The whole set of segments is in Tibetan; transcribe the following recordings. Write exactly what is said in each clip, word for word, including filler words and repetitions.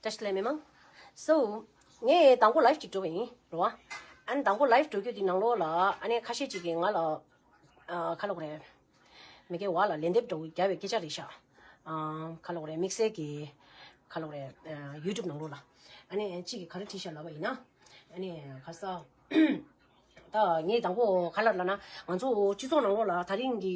བཀྲ་ཤིས་བདེ་ལེགས་མི་མང་། So ངས་དང་པོ་ལའིབ་ཅིག་འགྲོ་བ་ཡིན་རོ། ཨ་ནི་དང་པོ་ལའིབ་འགྲོ་རྒྱུ་དེ་ནང་ལོགས་ལ་ཨ་ནི་ཁ་ཤས་ཅིག་གིས་ང་ལ་ཨ་ག་རེ་ལབ་དགོས་རེད། མི་སྒེར་བར་ལ་ལན་འདེབས་འདྲ་བོ་རྒྱག་པའི་སྐད་ཆ་རེད་ཤག་ཨ་ག་རེ་ལབ་དགོས་རེད། དམིགས་བསལ་གྱི་ག་རེ་ལབ་དགོས་རེད། ཡུ་ཊུབ་ནང་ལོགས་ལ་ཨ་ནི་གཅིག་གིས་ག་རེ་བྲིས་ཤག་ལབ་པ་ཡིན་ན། ཨ་ནི་ག་རེ་ཟེར། ད་ངས་དང་པོ་ག་རེ་ལབ་ན། ང་ཚོ་སྤྱི་ཚོགས་ནང་ལོགས་ལ་དེ་རིང་གི་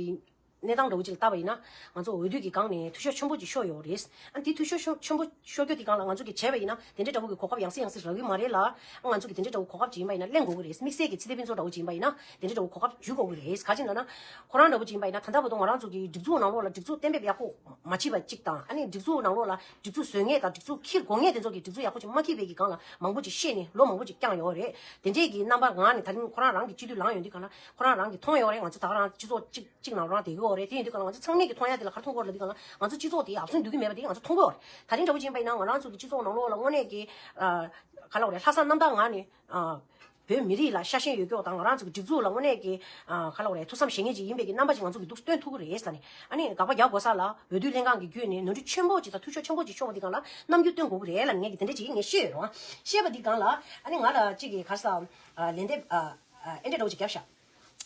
གནས་སྟངས་འདྲ་བོ་ཅིག་ལ་བལྟས་པ་ཡིན་ན། ང་ཚོ་འོས་བསྡུ་གི་སྒང་ནས་འཐུས་ཤོར་ཆེན་པོ་ཅིག་ཤོར་ཡོད་རེད། ཨ་འདི་འཐུས་ཤོར་ཤོར་ཆེན་པོ་ཤོར་རྒྱུ་དེ་སྒང་ལ་ང་ཚོ་གིས་བྱས་པ་ཡིན་ན་དེ་འདྲའི་འདྲ་བོ་གི་གོ་སྐབས་ཡང་སེ་ཡང་སེ་རག་གི་མ་རེད་ལ། ཨ་ང་ཚོ་གིས་དེ་འདྲའི་འདྲ་བོ་གོ་སྐབས་ཅིག་ཡིན་པ་ཡིན་ན་ལེན་དགོས་ཀྱི་རེད། དམིགས་བསལ་གྱི་ཚེ་འདས་ཕུན་ཚོགས་འདྲ་བོ་ཅིག་ཡིན་པ་ཡིན་ན་དེ་འདྲའི་འདྲ་བོ་གོ་སྐབས་ཞུ་དགོས་ཀྱི་རེད། ག་ཅི་ལབ་ན། ཁོ་རང་འདྲ་བོ་ཅིག་ཡིན་པ་ཡིན་ན་ད་ལྟ་བར་དུ་ང་རང་ཚོ་གི་སྒྲིག་འཛུགས་ནང་ལོགས་ལ་སྒྲིག་འཛུགས་གཏན་འབེབས་ཡག་པོ་མ་བྱས་པ་གཅིག་དང་། ཨ་ནི་སྒྲིག་འཛུགས་ནང་ལོགས་ལ་སྒྲིག་འཛུགས་བཟོ་མཁན་དང་སྒྲིག་འཛུགས་འཁྱེར་དགོས་མཁན་དེ་ཚོ་གིས་སྒྲིག་འཛུགས་ཡག་པོ་ཅིག་མ་འཁྱེར་བའི་གི་སྒང་ལ་མང་པོ་ཅིག་བཤད་ནས་ལོ་མང་པོ་ཅིག་བསྐྱངས་ཡོད་རེད། དེ་འདྲས་ཀྱི་རྣམ་པ་ངང་ནས་ད་རིང་ཁོ་རང་རང་གི་སྤྱི་འཐུས་ལངས་ཡོང་དུས་སྒང་ལ་ཁོ་རང་རང་གིས་མཐོང་ཡོད་རེད། ང་ཚོ་ད་ག་རང་སྤྱི་ཚོགས་གཅིག་གཅིག་ནང་རང་བསྡད་ཀྱི་ཡོད་རེད། དེ་ཡིན་དུས་སྒང་ལ་ང་ཚོ་ཚང་མས་ཀྱིས་མཐོང་ཡ་དེ་ལ་ག་རེ་མཐོང་གི་ཡོད་རེད་ལབ་དུས་སྒང་ལ་ང་ཚོ་སྤྱི་ཚོགས་དེ་ཡག་སོང་འདུག་གི་མེད་པ་དེ་ང་ཚོ་མཐོང་གི་ཡོད་རེད། ད་རིང་འདྲ་བོ་ཅིག་ཡིན་པ་ཡིན་ན་ང་རང་ཚོ་གི་སྤྱི་ཚོགས་ནང་ལོགས་ལ་དངོས་གནས་ཀྱི་ཨ་ག་ལབ་དགོས་རེད། ལྷག་བསམ་རྣམ་དག་ངང་ནས་ཨ་བོད་མི་རིགས་ལ་ཤ་ཞེན་ཡོད་མཁན་དང་ང་རང་ཚོ་གི་སྒྲིག་འཛུགས་ལ་དངོས་གནས་ཀྱི་ཨ་ག་ལབ་དགོས་རེད། ཐུགས་བསམ་བཞེས་མཁན་ཅིག་ཡིན་པའི་གི་རྣམ་པ་ཅིག་ང་ཚོ་གིས་འདུག་སྟོན་ཐུབ་ཀྱི་རེད་ལབ་ནས། ཨ་ནི་དགག་པ་རྒྱག་དགོས་ས་ལ་འོས་བསྡུ་ལྷན་ཁང་གི་བརྒྱུད་ནས་ནོར་འཁྲུལ་ཆེན་པོ་ཅིག་དང་འཐུས་ཤོར་ཆེན་པོ་ཅིག་ཤོར་བ་འདི་སྒང་ལ་རྣམ་འགྱུར་སྟོན་དགོས་ཀྱི་རེད་ལབ་ནས་ངས་ཀྱིས་དེ་འདྲ་ཅིག་ངས་བཤད་ཡོད་རེད། བཤད་པ་འདི་སྒང་ལ་ཨ་ནི་ང་ལ་གཅིག་གིས་ག་རེ་ཟེར། ཨ་ལན་འདེབས་ཨ་ཨེ་འདྲ་འདྲ་བོ་ཅིག་བརྒྱབ་ཤག་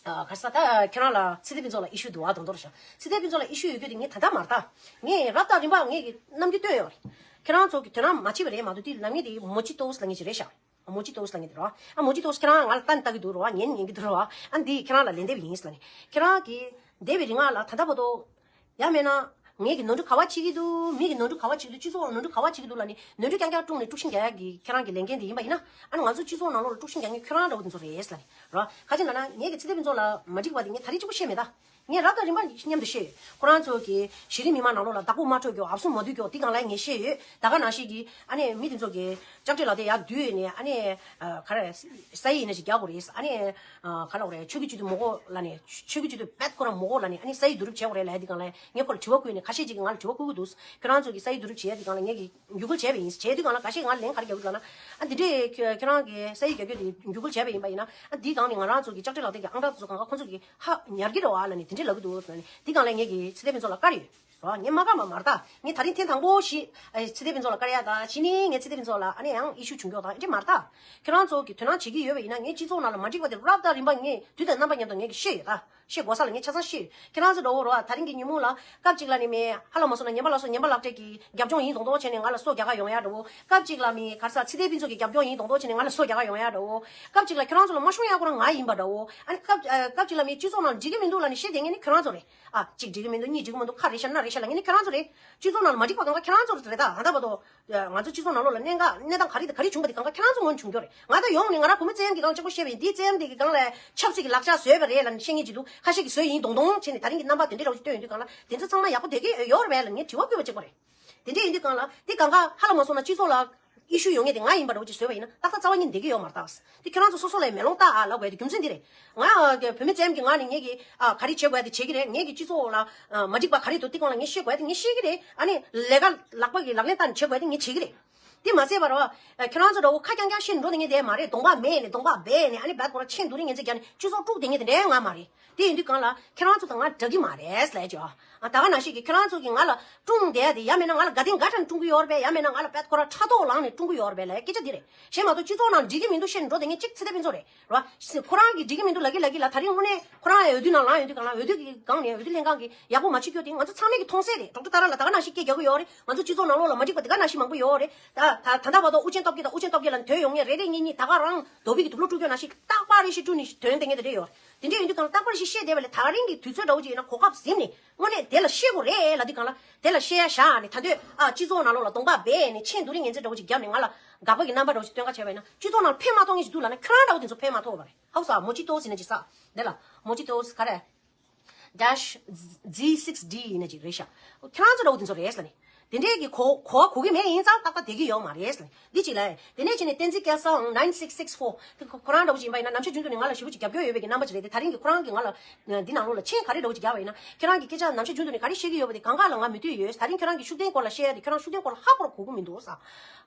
ཨ་ག་རེ་ཟེར། ད་ཁྱེད་རང་ལ་ཚེ་བརྟན་ཕུན་ཚོགས་ལ་ཨི་ཤུ་འདུག་ཨ་མདོར་མདོར་ཤག་ཚེ་བརྟན་ཕུན་ཚོགས་ལ་ཨི་ཤུ་ཡོད་རྒྱུ་དེ་ངས་ད་ལྟ་མ་རེད་ད། ངས་རབ་དང་རིམ་པ་ངས་ཀྱི་རྣམ་འགྱུར་སྟོན་ཡོད་རེད། ཁྱེད་རང་ཚོ་གིས་དོ་སྣང་མ་བྱེད་པ་རེད་མ་གཏོགས། དེ་ལབ་མཁན་དེ་མོ་ཅི་ཏོས་ལབ་མཁན་ཅིག་རེད་ཤག་མོ་ཅི་ཏོས་ལབ་མཁན་དེ་རེད་བ། ཨ་མོ་ཅི་ཏོས་ཁྱེད་རང་ང་ལ་ལྟ་ནི་ལྟ་གི་འདུག་རེད་བ། ཉན་ཉན་གི་འདུག་རེད་བ། ཨ་འདི་ཁྱེད་རང་ལ་ལན་འདེབས་ཡིན་ལབ་ནས། ཁྱེད་རང་གིས་འདས་པའི་རིང་ལ་ད་ལྟ་བར་དུ་ཡང་མིན་ན་ངེད་ཀྱིས་ནོར་འཁྲུལ་ག་པར་བྱེད་ཀྱི་འདུག་མི་གིས་ནོར་འཁྲུལ་ག་པར་བྱེད་ཀྱི་འདུག་སྤྱི་ཚོགས་ལ་ནོར་འཁྲུལ་ག་པར་བྱེད་ཀྱི་འདུག་ལབ་ནས་ནོར་འཁྲུལ་རྐྱང་རྐྱང་དཀྲུགས་ནས་དཀྲུག་ཤིང་རྒྱག་ཡག་གི་ཁྱེད་རང་གི་ལས་འགན་དེ་ཡིན་པ་ཡིན་ན། ཨ་ནི་ང་ཚོ་སྤྱི་ཚོགས་ནང་ལོགས་ལ་དཀྲུག་ཤིང་རྒྱག་མཁན་ཁྱེད་རང་འདྲ་བོ་དེ་ཚོ་རེད་ལབ་ནས་རེད་བ། ག་ཅི་ལབ་ན་ངེད་ཀྱིས་ཚེ་བརྟན་ཕུན་ཚོགས་ལ་མ་འགྲིག་པ་དེ་ངས་ད་རེས་གཅིག་པོ་བཤད་མེད་ད། ངས་རབ་དང་རིམ་པ་མཉམ་དུ་བཤད་ཡོད། ཁོ་རང་ཚོ་གིས་གཞི་རིམ་མི་མང་ནང་ལོགས་ལ་བདག་པོ་མ་སྤྲོད་རྒྱུ། ཨབ་སུ་མ་བསྡུ་རྒྱུ་དེ་སྒང་ལ་ངས་བཤད་ཡོད། ད་ག་ནང་བཞིན་གྱི་ཨ་ནི་མི་དེ་ཚོ་གིས་ལྕགས་སྤྲེལ་ལག་དེ་ཡར་བསྡུས་ནས་ཨ་ནི་ཨ་ག་རེ་ས་ཡིག་ཡིན་ན་ཞིག་རྒྱག་དགོས་རེད། ཨ་ནི་ཨ་ག་ལབ་དགོས་རེད། ཆོས་ཀྱི་སྤྱི་འཐུས་མང་པོ་ལབ་ནས། ཆོས་ཀྱི་སྤྱི་འཐུས་རྦད་ཁོ་རང་མང་པོ་ལབ་ནས། ཨ་ནི་ས་ཡིག་བསྡུ་རུབ་བྱེད་དགོས་རེད་ལབ་ཡ་དེ་སྒང་ལ་ངས་ཁོ་ལ་དྲི་བ་བཀོད་ནས། ཁ་ཤས་ཅིག་གིས་ང་ལ་དྲི་བ་བཀོད་ཀྱི་འདུག་ཁྱོད་རང་ཚོ་གིས་ས་ཡིག་བསྡུ་རུབ་བྱེད་ཡ་དེ་སྒང་ལ་ངས་ཀྱིས་འཇུག་སྐུལ་བྱས་པ་ཡིན། བྱས་དུས་སྒང་ལ་འགའ་ཤས་ང་ལ་ལན་ག་རེ་རྒྱག་གི་འདུག་ལབ་ན། ཨ་འདི་འདྲས་ཁྱོད་ཁྱོད་རང་གིས་ས་ཡིག་རྒྱག་རྒྱུ་དེ་འཇུག་སྐུལ་བྱས་པ་ཡིན་པ་ཡིན་ན། ཨ་འདིའི་སྒང་ནས་ང་རང་ཚོ་གི་ལྕགས་སྤྲེལ་ལག་དེབ་ཀྱི་ཨང་གྲངས་དེ་ཚོ་གང་ག་ཁོ་ཚོ་གིས་ཧ་ཉར་གྱི་རེད་བ་ལབ་ནས་དེ་འདྲས་ལབ་ཀྱི་འདུག་ལབ་ནས། འདི་སྒང་ལ་ངས་ཀྱིས་ཚེ་བརྟན་ཕུན་ཚོགས་ལ་བཀར་ཡོད་རེད་བ། ངས་མ་བཀར་བ་མ་རེད་ད། ངས་ད་རིང་ཐེངས་དང་པོ་ཞིག་ཨ་ཚེ་བརྟན་ཕུན་ཚོགས་ལ་བཀར་ཡ་དང་། གཞི་ནས་ངས་ཚེ་བརྟན་ཕུན་ཚོགས་ལ་ཨ་ནི་ཡང་ཨི་ཤུ་བྱུང་ཀྱོག་དང་འདི་མ་རེད་ད། ཁྱོད་རང་ཚོ་གིས་དོ་སྣང་བྱེད་ཀྱི་ཡོད་པ་ཡིན་ན། ངས་སྤྱི་ཚོགས་ནང་ལ་མ་འགྲིག་པ་དེ་རབ་དང་རིམ་པ་ངས་དུས་དང་རྣམ་པ་མཉམ་དུ་ངས་ཀྱིས་བཤད་ཡོད་ད། བཤད་དགོས་ས་ལ་ངས་ཆ་ཚང་བཤད་ཡོད། ཁྱེད་རང་ཚོ་འདྲ་བོ་རེད་བ། ད་རིང་གི་ཉིན་མོ་ལ་སྐབས་གཅིག་ལ་ནི་མི་ཧ་ལམ་མ་སོང་ན་ངན་པ་ལ་སོགས། ངན་པ་ལག་སྤྲད་ཀྱི་རྒྱབ་ལྗོངས་ཡིན་མདོག་མདོག་བྱས་ནས་ང་ལ་སོ་རྒྱག་ག་ཡོང་ཡ་འདྲ་བོ། སྐབས་གཅིག་ལ་མི་ག་རེ་ཟེར། ཚེ་བརྟན་ཕུན་ཚོགས་ཀྱི་རྒྱབ་ལྗོངས་ཡིན་མདོག་མདོག་བྱས་ནས་ང་ལ་སོ་རྒྱག་ག་ཡོང་ཡ་འདྲ་བོ། སྐབས་གཅིག་ལ་ཁྱོད་རང་ཚོ་ལ་མ་ཤོང་ཡ་ཁོ་རང་ང་ཡིན་པ་འདྲ་བོ། ཨ་ནི་སྐབས་ཨ་སྐབས་གཅིག་ལ་མི་སྤྱི་ཚོགས་ནང་འགྲིག་གི་མི་འདུག་ལབ་ནས་བཤད་བསྡད་མཁན་ནི་ཁྱོད་རང་ཚོ་རེད། ཨ་གཅིག་འགྲིག་གི་མི་འདུག་གཉིས་འགྲིག་གི་མི་འདུག་ཁ་རེ་བཤད་སྣ་རེ་བཤད་ལབ་མཁན་ནི་ཁྱོད་རང་ཚོ་རེད། སྤྱི་ཚོགས་ནང་ལ་མ་འགྲིག་པ་གང་ག་ཁྱོད་རང་ཚོ་རེད་ད། ད་ལྟ་བར་དུ་ང་ཚོ་སྤྱི་ཚོགས་ནང་ལོགས་ལ་གནད་འགག་གནས་སྟངས་ག་རེ་དང་ག་རེ་བྱུང་པ་དེ་གང་ག་ཁྱོད་རང་ཚོ་ངོས་ནས་བྱུང་རྒྱུ་རེད། ང་ད་ཡོང་ནས་ང་རང་བུ་མོ་བཙན་གྱི་སྒང་གཅིག་པོ་བཤད་པ་ཡིན། འདིའི་བཙན་དེ་གི་སྒང་ལ་ཆབ་སྲིད་ཀྱི་ལག་ཆ་བཟོས་པ་རེད་ལབ་ནས་བཤད་མཁན་ཅིག་འདུག་ཁ་ཤས་ཀྱིས་བཟོས་ཡིན་མདོག་མདོག་བྱས་ནས་ད་རིང་གི་རྣམ་པ་དེ་འདྲའི་འདྲ་བོ་ཅིག་སྟོན་ཡོང་དུས་སྒང་ལ་དེ་ཚོ་ཚང་མ་ཡག་པོ་བསྡད་ཀྱི་ཡོད་རེད་པས་ལབ་ངས་དྲི་བ་བཀོད་པ་གཅིག་པོ་རེད། དེ་འདྲ་ཡིན་དུས་སྒང་ལ་དེ་གང་ག་ཧ་ལམ་མ་སོང་ན་སྤྱི་ཚོགས་ལ་ཨི་ཤུ་ཡོད་མཁན་དེ་ང་ཡིན་པ་འདྲ་བོ་ཅིག་བཟོས་པ་ཡིན་ན་ཏག་ཏག་རྩ་བ་ཉིད་འགྲིག་གི་ཡོད་མ་རེད་ད། དེ་ཁྱོད་རང་ཚོ་སོ་སོ་ལ་མེ་ལོང་བཏགས་ཨ་ལབ་དགོས་ཡ་དེ་རྒྱུ་མཚན་འདི་རེད། ང་བུད་མེད་བཙན་གྱི་ངག་ནས་ངེད་ཀྱིས་ཨ་ག་རེ་བྱེད་དགོས་ཡ་དེ་བྱེད་ཀྱི་རེད། ངེད་ཀྱིས་སྤྱི་ཚོགས་ལ་ཨ་མ་འགྲིག་པ་ག་རེ་འདུག་དེ་སྒང་ལ་ངས་བཤད་དགོས་ཡ་དེ་ངས་བཤད་ཀྱི་རེད། ཨ་ནི་ལས་ཀ་ལག་པ་གི་ལག་ལེན་བསྟར་ནས་བྱེད་དགོས་ཡ་དེ་ངས་བྱེད་ཀྱི་རེད། དེ་མ་ཟད་པར་ཨ་ཁྱོད་རང་ཚོ་འདྲ་བོ་ཁ་རྐྱང་རྐྱང་བཤད་འགྲོ་བསྡད་མཁན་དེ་མ་རེད། གདོང་པ་སྦས་ནས་གདོང་པ་སྦས་ནས་ཨ་ནི་རྦད་ཁོ་རང་མཆན་རྡུང་རེས་ངན་ཚད་རྒྱག་ནས་སྤྱི་ཚོགས་དཀྲུགས་བསྡད་མཁན་དེ་འདྲའི་ང་མ་རེད། དེ་ཡིན་དུས་སྒང་ལ་ཁྱེད་རང་ཚོ་དང་ང་འདྲ་གི་མ་རེད་ཟེར་ལབ་ཀྱི་ཡོད། ཨ་ད་ག་ནང་བཞིན་གྱི་ཁྱེད་རང་ཚོ་གིས་ང་ལ་དཀྲུགས་བསྡད་ཡ་དེ་ཡང་མིན་ན་ང་ལ་དགའ་ལྡན་དགའ་དྲགས་ནས་དཀྲུག་གི་ཡོད་རེད་པས། ཡང་མིན་ན་ང་ལ་རྦད་ཁོ་རང་ཕྲག་དོག་ལངས་ནས་དཀྲུག་གི་ཡོད་རེད་པས་ལབ་ཡ་སྐད་ཆ་འདི་རེད། གཞན་མ་གཏོགས་སྤྱི་ཚོགས་ནང་འགྲིག་གི་མི་འདུག་བཤད་ནས་འགྲོ་བསྡད་མཁན་གཅིག་ཚེ་བརྟན་ཕུན་ཚོགས་རེད་ར། ཁོ་རང་གིས་འགྲིག་གི་མི་འདུག་ལབ་ཀྱི་ལབ་ཀྱི་ལ། ད་རིང་དངོས་གནས་ཁོ་རང་ཡང་འོས་བསྡུ་ནང་ལངས་ཡོང་དུས་སྒང་ལ་འོས་བསྡུ་གི་སྒང་ནས་འོས་བསྡུ་ལྷན་ཁང་གིས་ཡག་པོ་མ་བྱེད་རྒྱུ་དེ་ང་ཚོ་ཚང་མས་ཀྱིས་མཐོང་གསལ་རེད། ཌོག་ཊར་ཏཱ་ར་ལགས་ད་ག་ནང་བཞིན་སྐད་རྒྱག་གི་ཡོད་རེད། ང་ཚོ་སྤྱི་ཚོགས་ནང་ལོགས་ལ་མ་འགྲིག་པ་དེ་ག་ནང་བཞིན་མང་པོ་ཡོད་རེད། ད་ད་ད་ལྟ་བར་དུ་དབུ་ཅན་སྟོབས་རྒྱལ་དང་དབུ་ཅན་སྟོབས་རྒྱལ་ལ་ཐོན་ཡོང་མཁན་རེ་རེ་གཉིས་གཉིས་ད་ག་རང་རྡོ་སྦིས་ཀྱི་དུག་ལོག་དཀྲུག་རྒྱུ་ནང་བཞིན་རྟག་པར་རེ་བཞིན་དཀྲུག་ནས་ཐོན་བསྡད་མཁན་དེ་འདྲ་ཡོད་རེད། དེ་འདྲ་ཡིན་དུས་སྒང་ལ་རྟག་པར་ཞིག་བཤད་བསྡད་པ་ལས་ད་རིང་གི་དུས་ཚོད་འདྲ་བོ་ཅིག་ཡིན་ན་གོ་སྐབས་ཟིན་ནས་དངོས་གནས་དེ་ལ་བཤད་དགོས་རེད་ལབ་དུས་སྒང་ལ་དེ་ལ་བཤད་ཡ་བཞག་ནས། ད་དུང་ཨ་སྤྱི་ཚོགས་ནང་ལོགས་ལ་གདོང་པ་སྦས་ནས་མཆན་རྡུང་རེས་ངན་ཚད་འདྲ་བོ་ཅིག་བརྒྱབ་ནས་ང་ལ་དགག་པ་གི་རྣམ་པ་འདྲ་བོ་ཅིག་སྟོན་ག་བྱས་པ་ཡིན་ན། སྤྱི་ཚོགས་ནང་ལ་ཕན་མ་ཐོགས་མཁན་ཞིག་འདུག་ལབ་ན་ཁྱོད་རང་འདྲ་བོ་དེ་ཚོ་ཕན་མ་ཐོགས་པ་རེད། ཧའུ་སི་མོ་ཅི་ཏོ་ཟེར་ན་ཅིག་ས་དེ་ལ་མོ་ཅི་ཏོ་ག་རེ། Dash Z six D ཡིན་ན་ཅིག་རེད་ཤག་ཁྱེད་རང་ཚོ་འདྲ་བོ་དེ་ཚོ་རེད་ཟེར་ནས། དེ་འདྲས་ཀྱི་གོ་གོ་བ་གོ་གི་མེད་ཡིན་ཙང་ཏག་ཏག་བསྡད་ཀྱི་ཡོད་མ་རེད་ཟེར་ནས། འདི་ཅིག་ལ་དེ་ནས་ཕྱིན་ནས་བསྟན་འཛིན་སྐལ་བཟང་nine six six four དེ་ཁོ་ཁོ་རང་འདྲ་བོ་ཅིག་ཡིན་པ་ཡིན་ན་ནམ་ཞར་རྒྱུན་དུ་ནས་ང་ལ་ཞེ་པོ་ཅིག་རྒྱབ་སྐྱོར་ཡོད་པའི་གི་རྣམ་པ་ཅིག་རེད་དེ། ད་རིང་གི་ཁོ་རང་གིས་ང་ལ་འདི་ནང་ལོགས་ལ་མཆན་ག་རེ་འདྲ་བོ་ཅིག་བརྒྱབ་པ་ཡིན་ན། ཁྱེད་རང་གི་སྐད་ཆ་ནམ་ཞར་རྒྱུན་དུ་ནས་ག་རེ་བཤད་ཀྱི་ཡོད་པ་དེ་གང་ག་ལ་ང་མོས་མཐུན་ཡོད། ད་རིང་ཁྱེད་རང་གིས་ཤུགས་ལྡན་སྐོར་ལ་བཤད་ཡ་དེ་ཁྱེད་རང་ཤུགས་ལྡན་སྐོར་ལ་ཧ་གོ་ར་གོ་གི་མི་འདུག་ས།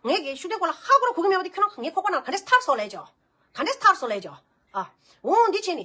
ངས་གི་ཤུགས་ལྡན་སྐོར་ལ་ཧ་གོ་ར་གོ་གི་མེད་པ་དེ་ཁྱེད་རང་ངའི་ཁོག་པ་ནང་ག་འདྲས་ཐར་སོང་ལབ་ཅོ། ག་འདྲས་ཐར་སོང་ལབ་ཅོ། ཨ། འོང་འདི་བྱས་ནས།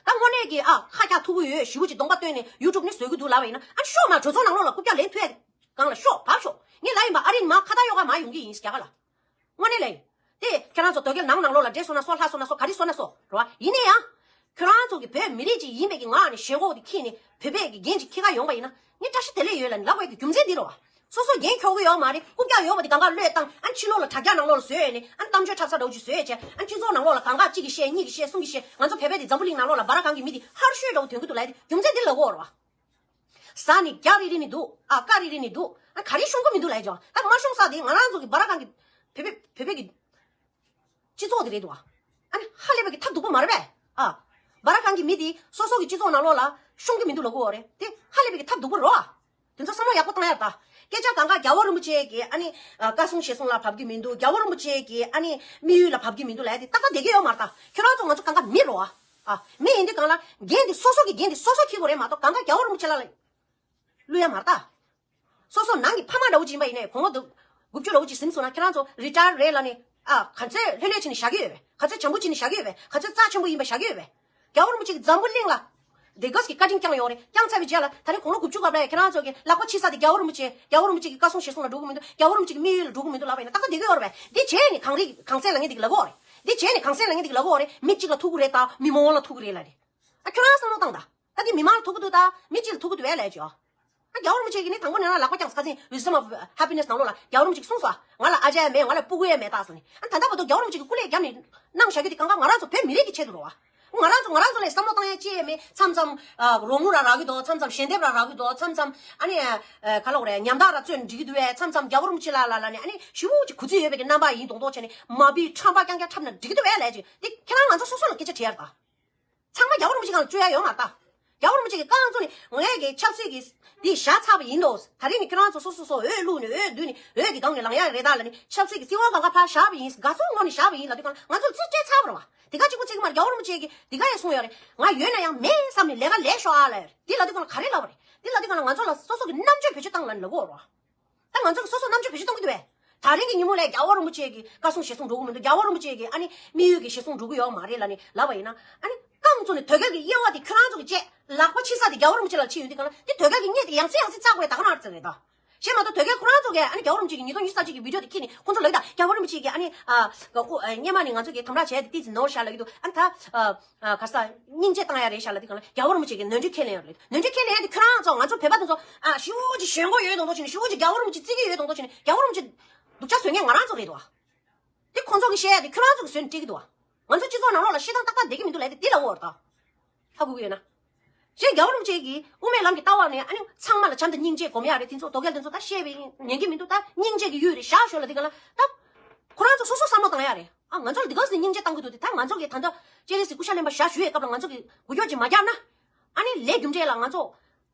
ད་དངོས་གནས་ཀྱི་ཨ་ཁ་ཁྱག་ཐུག་གི་ཡོད་ཞེ་པོ་ཅིག་གདོང་པ་སྟོན་ནས་ཡུ་ཊུབ་ནས་བཟོ་གི་འདུག་ལབ་པ་ཡིན་ན། ཨ་ཤོག་མ་གྲོས་ཚོགས་ནང་ལོགས་ལ་རྐུབ་བཀྱག་ལེན་ཐུབ་ཡ་སྒང་ལ་ཤོག་བབས་ཤོག་ངས་ལབ་ཡིན་པ། ཨ་རི་ནས་མར་ཁ་བཏགས་གཡོག་ག་མར་ཡོང་གི་ཡིན་རྒྱ་གར་ལ། དངོས་གནས་ལབ་ཡིན། དེ་ཁྱེད་རང་ཚོ་དོལ་རྒྱལ་ནང་ནང་ལོགས་ལ་འདྲེ་སོང་ན་སོང་། ལྷ་སོང་ན་སོང་། ག་རེ་སོང་ན་སོང་རེད་བ། ཡིན་ན་ཡང་ཁྱོད་རང་ཚོ་གི་བོད་མི་རིགས་ཅིག་ཡིན་པའི་གི་ངག་ནས་ཞེན་ཁོག་དེ་ཁྱེར་ནས་བོད་པའི་གི་འགན་ཅིག་འཁྱེར་ག་ཡོང་པ་ཡིན་ན། ངས་བཀྲ་ཤིས་བདེ་ལེགས་ཡོད་ལབ་ནས་ལབ་དགོས་ཀྱི་རྒྱུ་མཚན་འདི་རེད་བ། སོ་སོ་འགན་འཁྱོག་གི་ཡོད་མ་རེད། རྐུབ་བཀྱག་ཡོད་པ་དེ་གང་ག་བློས་བཏང་། ཨ་ཕྱི་ལོགས་ལ་དྲ་རྒྱ་ནང་ལོགས་ལ་བཟོས་ནས། ཨ་གཏམ་བརྗོད་འཁྲབ་ས་འདྲ་བོ་ཅིག་བཟོས་བྱས། ཨ་སྤྱི་ཚོགས་ནང་ལོགས་ལ་གང་ག་གཅིག་གིས་བཤད། གཉིས་ཀྱིས་བཤད། གསུམ་གྱིས་བཤད། ང་ཚོ་བོད་པའི་དེ་འཛམ་བུ་གླིང་ནང་ལོགས་ལ་སྦ་ར་ཁང་གི་མི་དེ་ཧར་ཤོས་འདྲ་བོ་ཐོན་གི་འདུག་ལབ་དེ་རྒྱུ་མཚན་འདི་ལབ་དགོས་རེད་བ། ཟ་ནི་རྒྱག་རེ་རེ་ནི་འདུག་ཨ་ཀ་རེ་རེ་ནི་འདུག་ཨ་ག་རེ་ཤོང་གི་མི་འདུག་ལབ་ཀྱང་། ད་མ་ཤོང་ས་དེ་ང་རང་ཚོ་གི་སྦ་ར་ཁང་གི་བོད་པའི་བོད་པའི་གི་སྤྱི་ཚོགས་དེ་རེད་འདུག་ཨ་ནི་ཧ་ལས་པའི་གི་ཐབས་སྡུག་པོ་མ་རེད་པས། ཨ་སྦ་ར་ཁང་གི་མི་དེ་སོ་སོ་གི་སྤྱི་ཚོགས་ནང་ལོགས་ལ་ཤོང་གི་མི་འདུག་ལབ་དགོས་རེད། དེ་ཧ་ལས་པའི་གི་ཐབས་སྡུག་པོ་རེད་བ། དེ་ཚོ་བསམ་བློ་ཡག་པོ་བཏང་ཡ་ད། སྐད་ཆ་གང་ག་རྒྱལ་བ་རིན་པོ་ཆེ་གི་ཨ་ནི་ཨ་བཀའ་གསུང་ཞལ་གསུང་ལ་བབས་ཀྱི་མི་འདུག་རྒྱལ་བ་རིན་པོ་ཆེ་གི་ཨ་ནི་དམིགས་ཡུལ་ལ་བབས་ཀྱི་མི་འདུག་ལབ་ཡ་དེ་ཏག་ཏག་བསྡད་ཀྱི་ཡོད་མ་རེད་ད། ཁྱོད་རང་ཚོ་ང་ཚོ་གང་ག་མི་རེད་བ། ཨ་མི་ཡིན་དུས་གང་ལ་འགན་དེ་སོ་སོ་གི་འགན་དེ་སོ་སོ་འཁྱེར་དགོས་རེད་མ་གཏོགས། གང་ག་རྒྱལ་བ་རིན་པོ་ཆེ་ལ་ལ་བླུག་ཡ་མ་རེད་ད། སོ་སོ་ནང་གི་ཕ་མ་འདྲ་བོ་ཅིག་ཡིན་པ་ཡིན་ནའི་གོང་ལོ་དགུ་བཅུ་འདྲ་བོ་ཅིག་ཟིན་སོང་ན། ཁྱེད་རང་ཚོ་རི་ཊ་ཡར་རེད་ལབ་ནས། ཨ་ག་ཚོད་ལྷོད་ལྷོད་བྱས་ནས་བཞག་གི་ཡོད་པས། ག་ཚོད་བྱམས་པོ་བྱས་ནས་བཞག་གི་ཡོད་པས། ག་ཚོད་རྩ་ཆེན་པོ་ཡིན་པ་བཞག་གི་ཡོད་པས། རྒྱལ་བ་རིན་པོ་ཆེ་གིས་འཛམ་བུ་གླིང་ལ་དེ་ག་ཟིག་གི་བཀའ་དྲིན་བསྐྱངས་ཡོད་རེད། བསྐྱངས་ཚར་བའི་རྗེས་ལ་ད་རིང་གོང་ལོ་དགུ་བཅུ་ག་བར་ཁྱེད་རང་ཚོ་གི་ལག་པ་ཕྱིས་ས་དེ་རྒྱལ་བ་རིན་པོ་ཆེ། རྒྱལ་བ་རིན་པོ་ཆེ་གི་བཀའ་གསུང་ཞལ་གསུང་ལ་འགྲོ་གི་མི་འདུག་རྒྱལ་བ་རིན་པོ་ཆེ་གི་དམིགས་ཡུལ་ལ་འགྲོ་གི་མི་འདུག་ལབ་པ་ཡིན་ན་ཏག་ཏག་བསྡད་ཀྱི་ཡོད་རེད་པས། འདི་བྱས་ནས་གངས་རི་གངས་སེང་ལབ་མཁན་དེ་གིས་ལབ་ཀྱི་ཡོད་རེད། འདི་བྱས་ནས་གངས་སེང་ལབ་མཁན་དེ་གིས་ལབ་ཀྱི་ཡོད་རེད། མི་གཅིག་ལ་ཐུག་གི་རེད་ད། མི་མང་པོ་ལ་ཐུག་གི་རེད་ལབ་རེད། ཨ་ཁྱོད་རང་བསམ་བློ་བཏང་ད། ད་འདི་མི་མང་ལ་ཐུག་གི་འདུག་ད་མི་གཅིག་ལ་ཐུག་གི་འདུག་བས་ལབ་ཀྱི་ཡོད། ཨ་རྒྱལ་བ་རིན་པོ་ཆེ་གིས་ནི་དང་པོ་ནས་ན་ལག་པ་བརྐྱངས། ཁ་སང་Wisdom of Happiness ནང་ལོགས་ལ་རྒྱལ་བ་རིན་པོ་ཆེ་གིས་གསུངས་སོང་། ང་ལ་ཨ་ཅག་ཡང་མེད། ང་ལ་སྤུ་གུ་ཡང་མེད་ད་ཟེར་ནས། ཨ་ད་ལྟ་བར་དུ་རྒྱལ་བ་རིན་པོ་ཆེ་གིས་སྐུ་ལས་བརྒྱབ་ནས་གནང་བཞག་རྒྱུ་དེ་གང་ག་ང་རང་ཚོ་བོད་མི་རིགས་ཀྱི་ཆེད་དུ་རེད་བ། ང་རང་ཚོ་ང་རང་ཚོ་ལ་བསམ་བློ་བཏང་ཡ་ཅི་ཡང་མེད། མཚམས་མཚམས་ཨ་རོགས་དངུལ་ར་རག་གི་འདུག་མཚམས་མཚམས་ཞལ་འདེབས་ར་རག་གི་འདུག་མཚམས་མཚམས་ཨ་ནི་ཨ་ག་ལབ་དགོས་རེད། ཉམ་ཐག་ར་བཙོས་ནས་འགྲིག་གི་འདུག་བས། མཚམས་མཚམས་རྒྱལ་བ་རིན་པོ་ཆེ་ལ་ལ་ལ་ནས་ཨ་ནི་ཞེ་པོ་ཅིག་གུས་བརྩི་ཡོད་པའི་གི་རྣམ་པ་ཡིན་མདོག་མདོག་བྱས་ནས་མ་བིས་ཁྲམ་པ་རྐྱང་རྐྱང་འཁྲབ་ན་འགྲིག་གི་འདུག་བས་ལབ་ཅིག་དེ་ཁྱེད་རང་ང་ཚོ་སོ་སོ་ལ་སྐད་ཆ་དྲི་ཡ་རེད་ད། ཚང་མ་རྒྱལ་བ་རིན་པོ་ཆེ་སྒང་ལ་བཅོལ་ཡ་ཡོད་མ་རེད་ད། རྒྱལ་བ་རིན་པོ་ཆེ་གི་བཀའ་དབང་བཙུགས་ནས་ངས་ཀྱི་ཆབ་སྲིད་ཀྱི་འདི་བཞག་ཚར་བ་ཡིན་ནོ། ད་རེས་ནི་ཁྱེད་རང་ཚོ་སོ་སོ་སོ་འོས་བླུགས་ནས་འོས་བསྡུས་ནས་འོས་ཀྱི་སྒང་ནས་ལངས་ཡ་རེད་ད་ལབ་ནས། ཆབ་སྲིད་ཀྱི་སྲིད་དབང་སྒང་ག་ཕར་བཞག་པ་ཡིན། དགའ་ཚོར་ངོས་ནས་བཞག་པ་ཡིན་ལབ་དུས་གང་ལ་ང་ཚོ་ཚིག་བཅད་ཚར་བ་རེད་བ། དེ་ག་གཅིག་པོ་ཚིག་གི་མ་རེད། རྒྱལ་བ་རིན་པོ་ཆེ་གིས་དེ་ག་ཡང་གསུངས་ཡོད་རེད། ང་ཡོད་ན་ཡང་མེད་བསམ་ནས་ལས་ཀ་ལས་ཤོག་ཨ་ལབ་ཡོད་རེད། དེ་ལབ་དུས་གང་ལ་ག་རེ་ལབ་པ་རེད། དེ་ལབ་དུས་གང་ལ་ང་ཚོ་ལ་སོ་སོ་གི་རྣམ་དཔྱོད་བེད་སྤྱོད་བཏང་ལབ་ནས་ལབ་དགོས་རེད་བ། ད་ང་ཚོ་གི་སོ་སོ་རྣམ་དཔྱོད་བེད་སྤྱོད་གཏོང་གི་འདུག་བས། ད་རིང་གི་ཉིན་མོ་ལ་རྒྱལ་བ་རིན་པོ་ཆེ་གི་བཀའ་གསུང་ཞལ་གསུང་འགྲོ་གི་མི་འདུག་རྒྱལ་བ་རིན་པོ་ཆེ་གི་ཨ་ནི་དམིགས་ཡུལ་གི་ཞལ་གསུང་འགྲོ་གི་ཡོད་མ་རེད་ལབ་ནས་ལབ་པ་ཡིན་ན། ཨ་ནི་རྐང་བཙུགས་ནས་དོལ་རྒྱལ་གི་དབྱེ་བ་དེ་ཁྱོད་རང་ཚོ་གི་བཅད། ལག་པ་ཕྱིས་ས་དེ་རྒྱལ་བ་རིན་པོ་ཆེ་ལ་ཕྱིན་ཡོད་དུས་གང་ལ་དེ་དོལ་རྒྱལ་གི་བརྙས་དེ་ཡང་སེ་ཡང་སེ་བཙག་དགོས་ཡ་ད་ག་རང་རེད་ད། གཞན་མ་གཏོགས་དོལ་རྒྱལ་ཁོ་རང་ཚོ་གི་ཨ་ནི་རྒྱལ་བ་རིན་པོ་ཆེ་གི་ཉིས་སྟོང་ཉི་ཤུ་རྩ་གཅིག་གི་བི་ཌིའོ་དེ་ཁྱེར་ནས་ཁོང་ཚོ་ལབ་ཀྱི་ད། རྒྱལ་བ་རིན་པོ་ཆེ་གི་ཨ་ནི་ཨ་ཨོ་ཨ་སྔོན་མ་ནས་ང་ཚོ་གི་དམ་དྲག་བྱས་ཏེ་ཏོག་ཙམ་ནོར་བཞག་ལབ་ཀྱི་འདུག་ཨ་ནི་ད་ཨ། ཨ་ག་ས་སྙིང་རྗེ་བཏང་ཡ་རེད་ཤག་ལབ་དུས་གང་ལ་རྒྱལ་བ་རིན་པོ་ཆེ་གིས་ནོར་འཁྲུལ་ཁས་ལེན་ཡོད་རེད། ནོར་འཁྲུལ་ཁས་ལེན་ཡ་དེ་ཁྱོད་རང་ཚོ་ང་ཚོ་བོད་པ་དེ་ཚོ་ཨ་ཞེ་པོ་ཅིག་ཞེན་ཁོག་ཡོད་མདོག་མདོག་བྱས་ནས། ཞེ་པོ་ཅིག་རྒྱལ་བ་རིན་པོ་ཆེ་བརྩི་གི་ཡོད་མདོག་མདོག་བྱས་ནས། རྒྱལ་བ་རིན་པོ་ཆེ་སྡུག་ཅག་བཟོ་མཁན་ང་རང་ཚོ་རེད་དོ། དེ་ཁོང་ཚོ་གིས་བཤད་ཡ་དེ་ཁྱོད་རང་ཚོ་གིས་བཟོས་ནས་སྤྲད་ཀྱི་འདུག་ང་ཚོ་སྤྱི་ཚོགས་ནང་ལོགས་ལ་ཤི་སྟངས་ཏག་ཏག་བསྡད་ཀྱི་མི་འདུག་ལབ་དེ་འདི་ལབ་འོར་ད། ཧ་གོ་གི་ཡོད་ན། གཞན་རྒྱལ་བ་རིན་པོ་ཆེ་གིས་དབུ་མའི་ལམ་གྱི་ལྟ་བ་ནས་ཨ་ནི་ཚང་མ་ལ་བྱམས་དང་སྙིང་རྗེ་སྒོམ་ཡ་རེད། དེ་ཚོ་དོལ་རྒྱལ་དེ་ཚོ་ད་བཤད་པའི་ཉན་གྱི་མི་འདུག་ད་སྙིང་རྗེ་གི་ཡུལ་རེད་བཞག་ཤོག་ལབ་དེ་ག་ལ་ད། ཁོ་རང་ཚོ་སོ་སོ་བསམ་བློ་བཏང་ཡ་རེད། ཨ་ང་ཚོ་ལ་འདི་ག་ཟེ་སྙིང་རྗེ་བཏང་གི་འདུག་དེ་ད་ང་ཚོ་གི་ད་ལྟ་སྤྱན་རས་གཟིགས་སྐུ་ཤ་ལེན་པ་ཞག་ཞུ་ཡའི་སྐབས་ལ་ང་ཚོ་གི་འགུལ་སྐྱོད་ཅིག་མ་རྒྱབ་ན། ཨ་ནི་ལས་རྒྱུ་འབྲས་ལ་ང་ཚོ་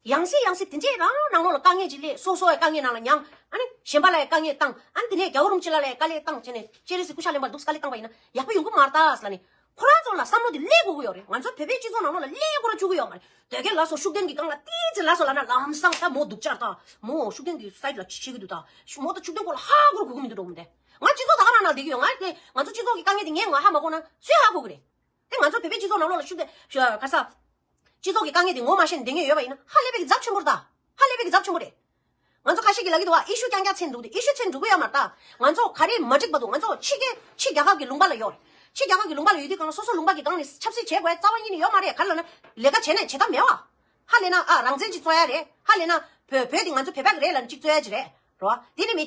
ཡང་སེ་ཡང་སེ་དེ་འདྲས་རང་ནང་ལོགས་ལ་དཀའ་ངལ་ཅིག་སླེབས། སོ་སོ་ཡི་དཀའ་ངལ་ནང་ལ་མྱངས། ཨ་ནི་གཞན་པ་ལ་ཡི་དཀའ་ངལ་བཏང་། ཨ་ནི་དེ་ནས་རྒྱལ་བ་རིན་པོ་ཆེ་ལ་ལ་ཡི་དཀའ་ལས་བཏང་བྱས་ནས་སྤྱན་རས་གཟིགས་སྐུ་ཤ་ལེན་པ་འདུག་དཀའ་ལས་བཏང་པ་ཡིན་ན་ཡག་པོ་ཡོང་གི་མ་རེད་ད་ཟེར་ལབ་ནི། ཁོ་རང་ཚོ་ལ་བསམ་བློ་དེ་སླེབས་དགོས་ཀྱི་ཡོད་རེད། ང་ཚོ་བོད་པའི་སྤྱི་ཚོགས་ནང་ལོགས་ལ་སླེབས་དགོས་ར་བཅུག་གི་ཡོད་མ་རེད། དོལ་རྒྱལ་ལ་སོགས་ཤུགས་ལྡན་གྱི་སྒང་ལ་ཏོག་ཙམ་ལ་སོགས་ལབ་ན་ལམ་སང་ད་མོ་སྡུག་ཅག་ད་མོ་ཤུགས་ལྡན་གྱི་སའིཌ་ལ་བྱེད་ཀྱི་འདུག་ད་མོ་ད་ཤུགས་ལྡན་སྐོར་ལ་ཧ་གོ་ར་གོ་གི་མི་འདུག་འགྲོ་མི་འདུག་ང་སྤྱི་ཚོགས་ད་ག་རང་ནང་བསྡད་ཀྱི་ཡོད། ང་དེ་ང་ཚོ་སྤྱི་ཚོགས་ཀྱི་དཀའ་ངལ་དེ་ངས་ང་ཧ་མ་གོ་ན་སུས་ཧ་གོ་གི་རེད། དེ་ང་ཚོ་བོད་པའི་སྤྱི་ཚོགས་ནང་ལོགས་ལ་ཤུགས་ལྡན་ག་ས། སྤྱི་ཚོགས་ཀྱི་དཀའ་ངལ་དེ་ངོ་མ་ཤེས་ནས་བསྡད་མཁན་ཡོད་པ་ཡིན་ན་ཧ་ལས་པའི་གི་ཚབས་ཆེན་པོ་རེད་ད། ཧ་ལས་པའི་གི་ཚབས་ཆེན་པོ་རེད། ང་ཚོ་ཁ་ཤས་ཀྱིས་ལབ་ཀྱི་འདུག་བ། ཨི་ཤུ་རྐྱང་རྐྱང་ཆགས་འདུག་དེ་ཨི་ཤུ་ཆགས་འགྲོ་གི་ཡོད་མ་རེད་ད། ང་ཚོ་ག་རེ་མ་འགྲིག་པ་འདུག་ང་ཚོ་ཕྱི་རྒྱལ་ཕྱི་རྒྱལ་ཁབ་ཀྱི་ལུང་པ་ལ་ཡོད་རེད། ཕྱི་རྒྱལ་ཁབ་ཀྱི་ལུང་པ་ལ་ཡོད་དུས་གང་ལ་སོ་སོ་ལུང་པ་གི་སྒང་ནས་ཆབ་སྲིད་བྱེད་དགོས་རྩ་བ་ཉིད་ནས་ཡོད་མ་རེད། ག་རེ་ལབ་ན་ལས་ཀ་བྱས་ན་བྱེད་ཐབས་མེད་བ། ཧ་ལས་ན་ཨ་རང་བཙན་ཅིག་རྩོད་ཡ་རེད། ཧ་ལས་ན་བོད་བོད་དེ་ང་ཚོ་བོད་པ་གི་རེད་ལབ་ནས་ཅིག་རྩོད་ཡ་ཅིག་རེད། རེད་བ། དེ་ནི་མི་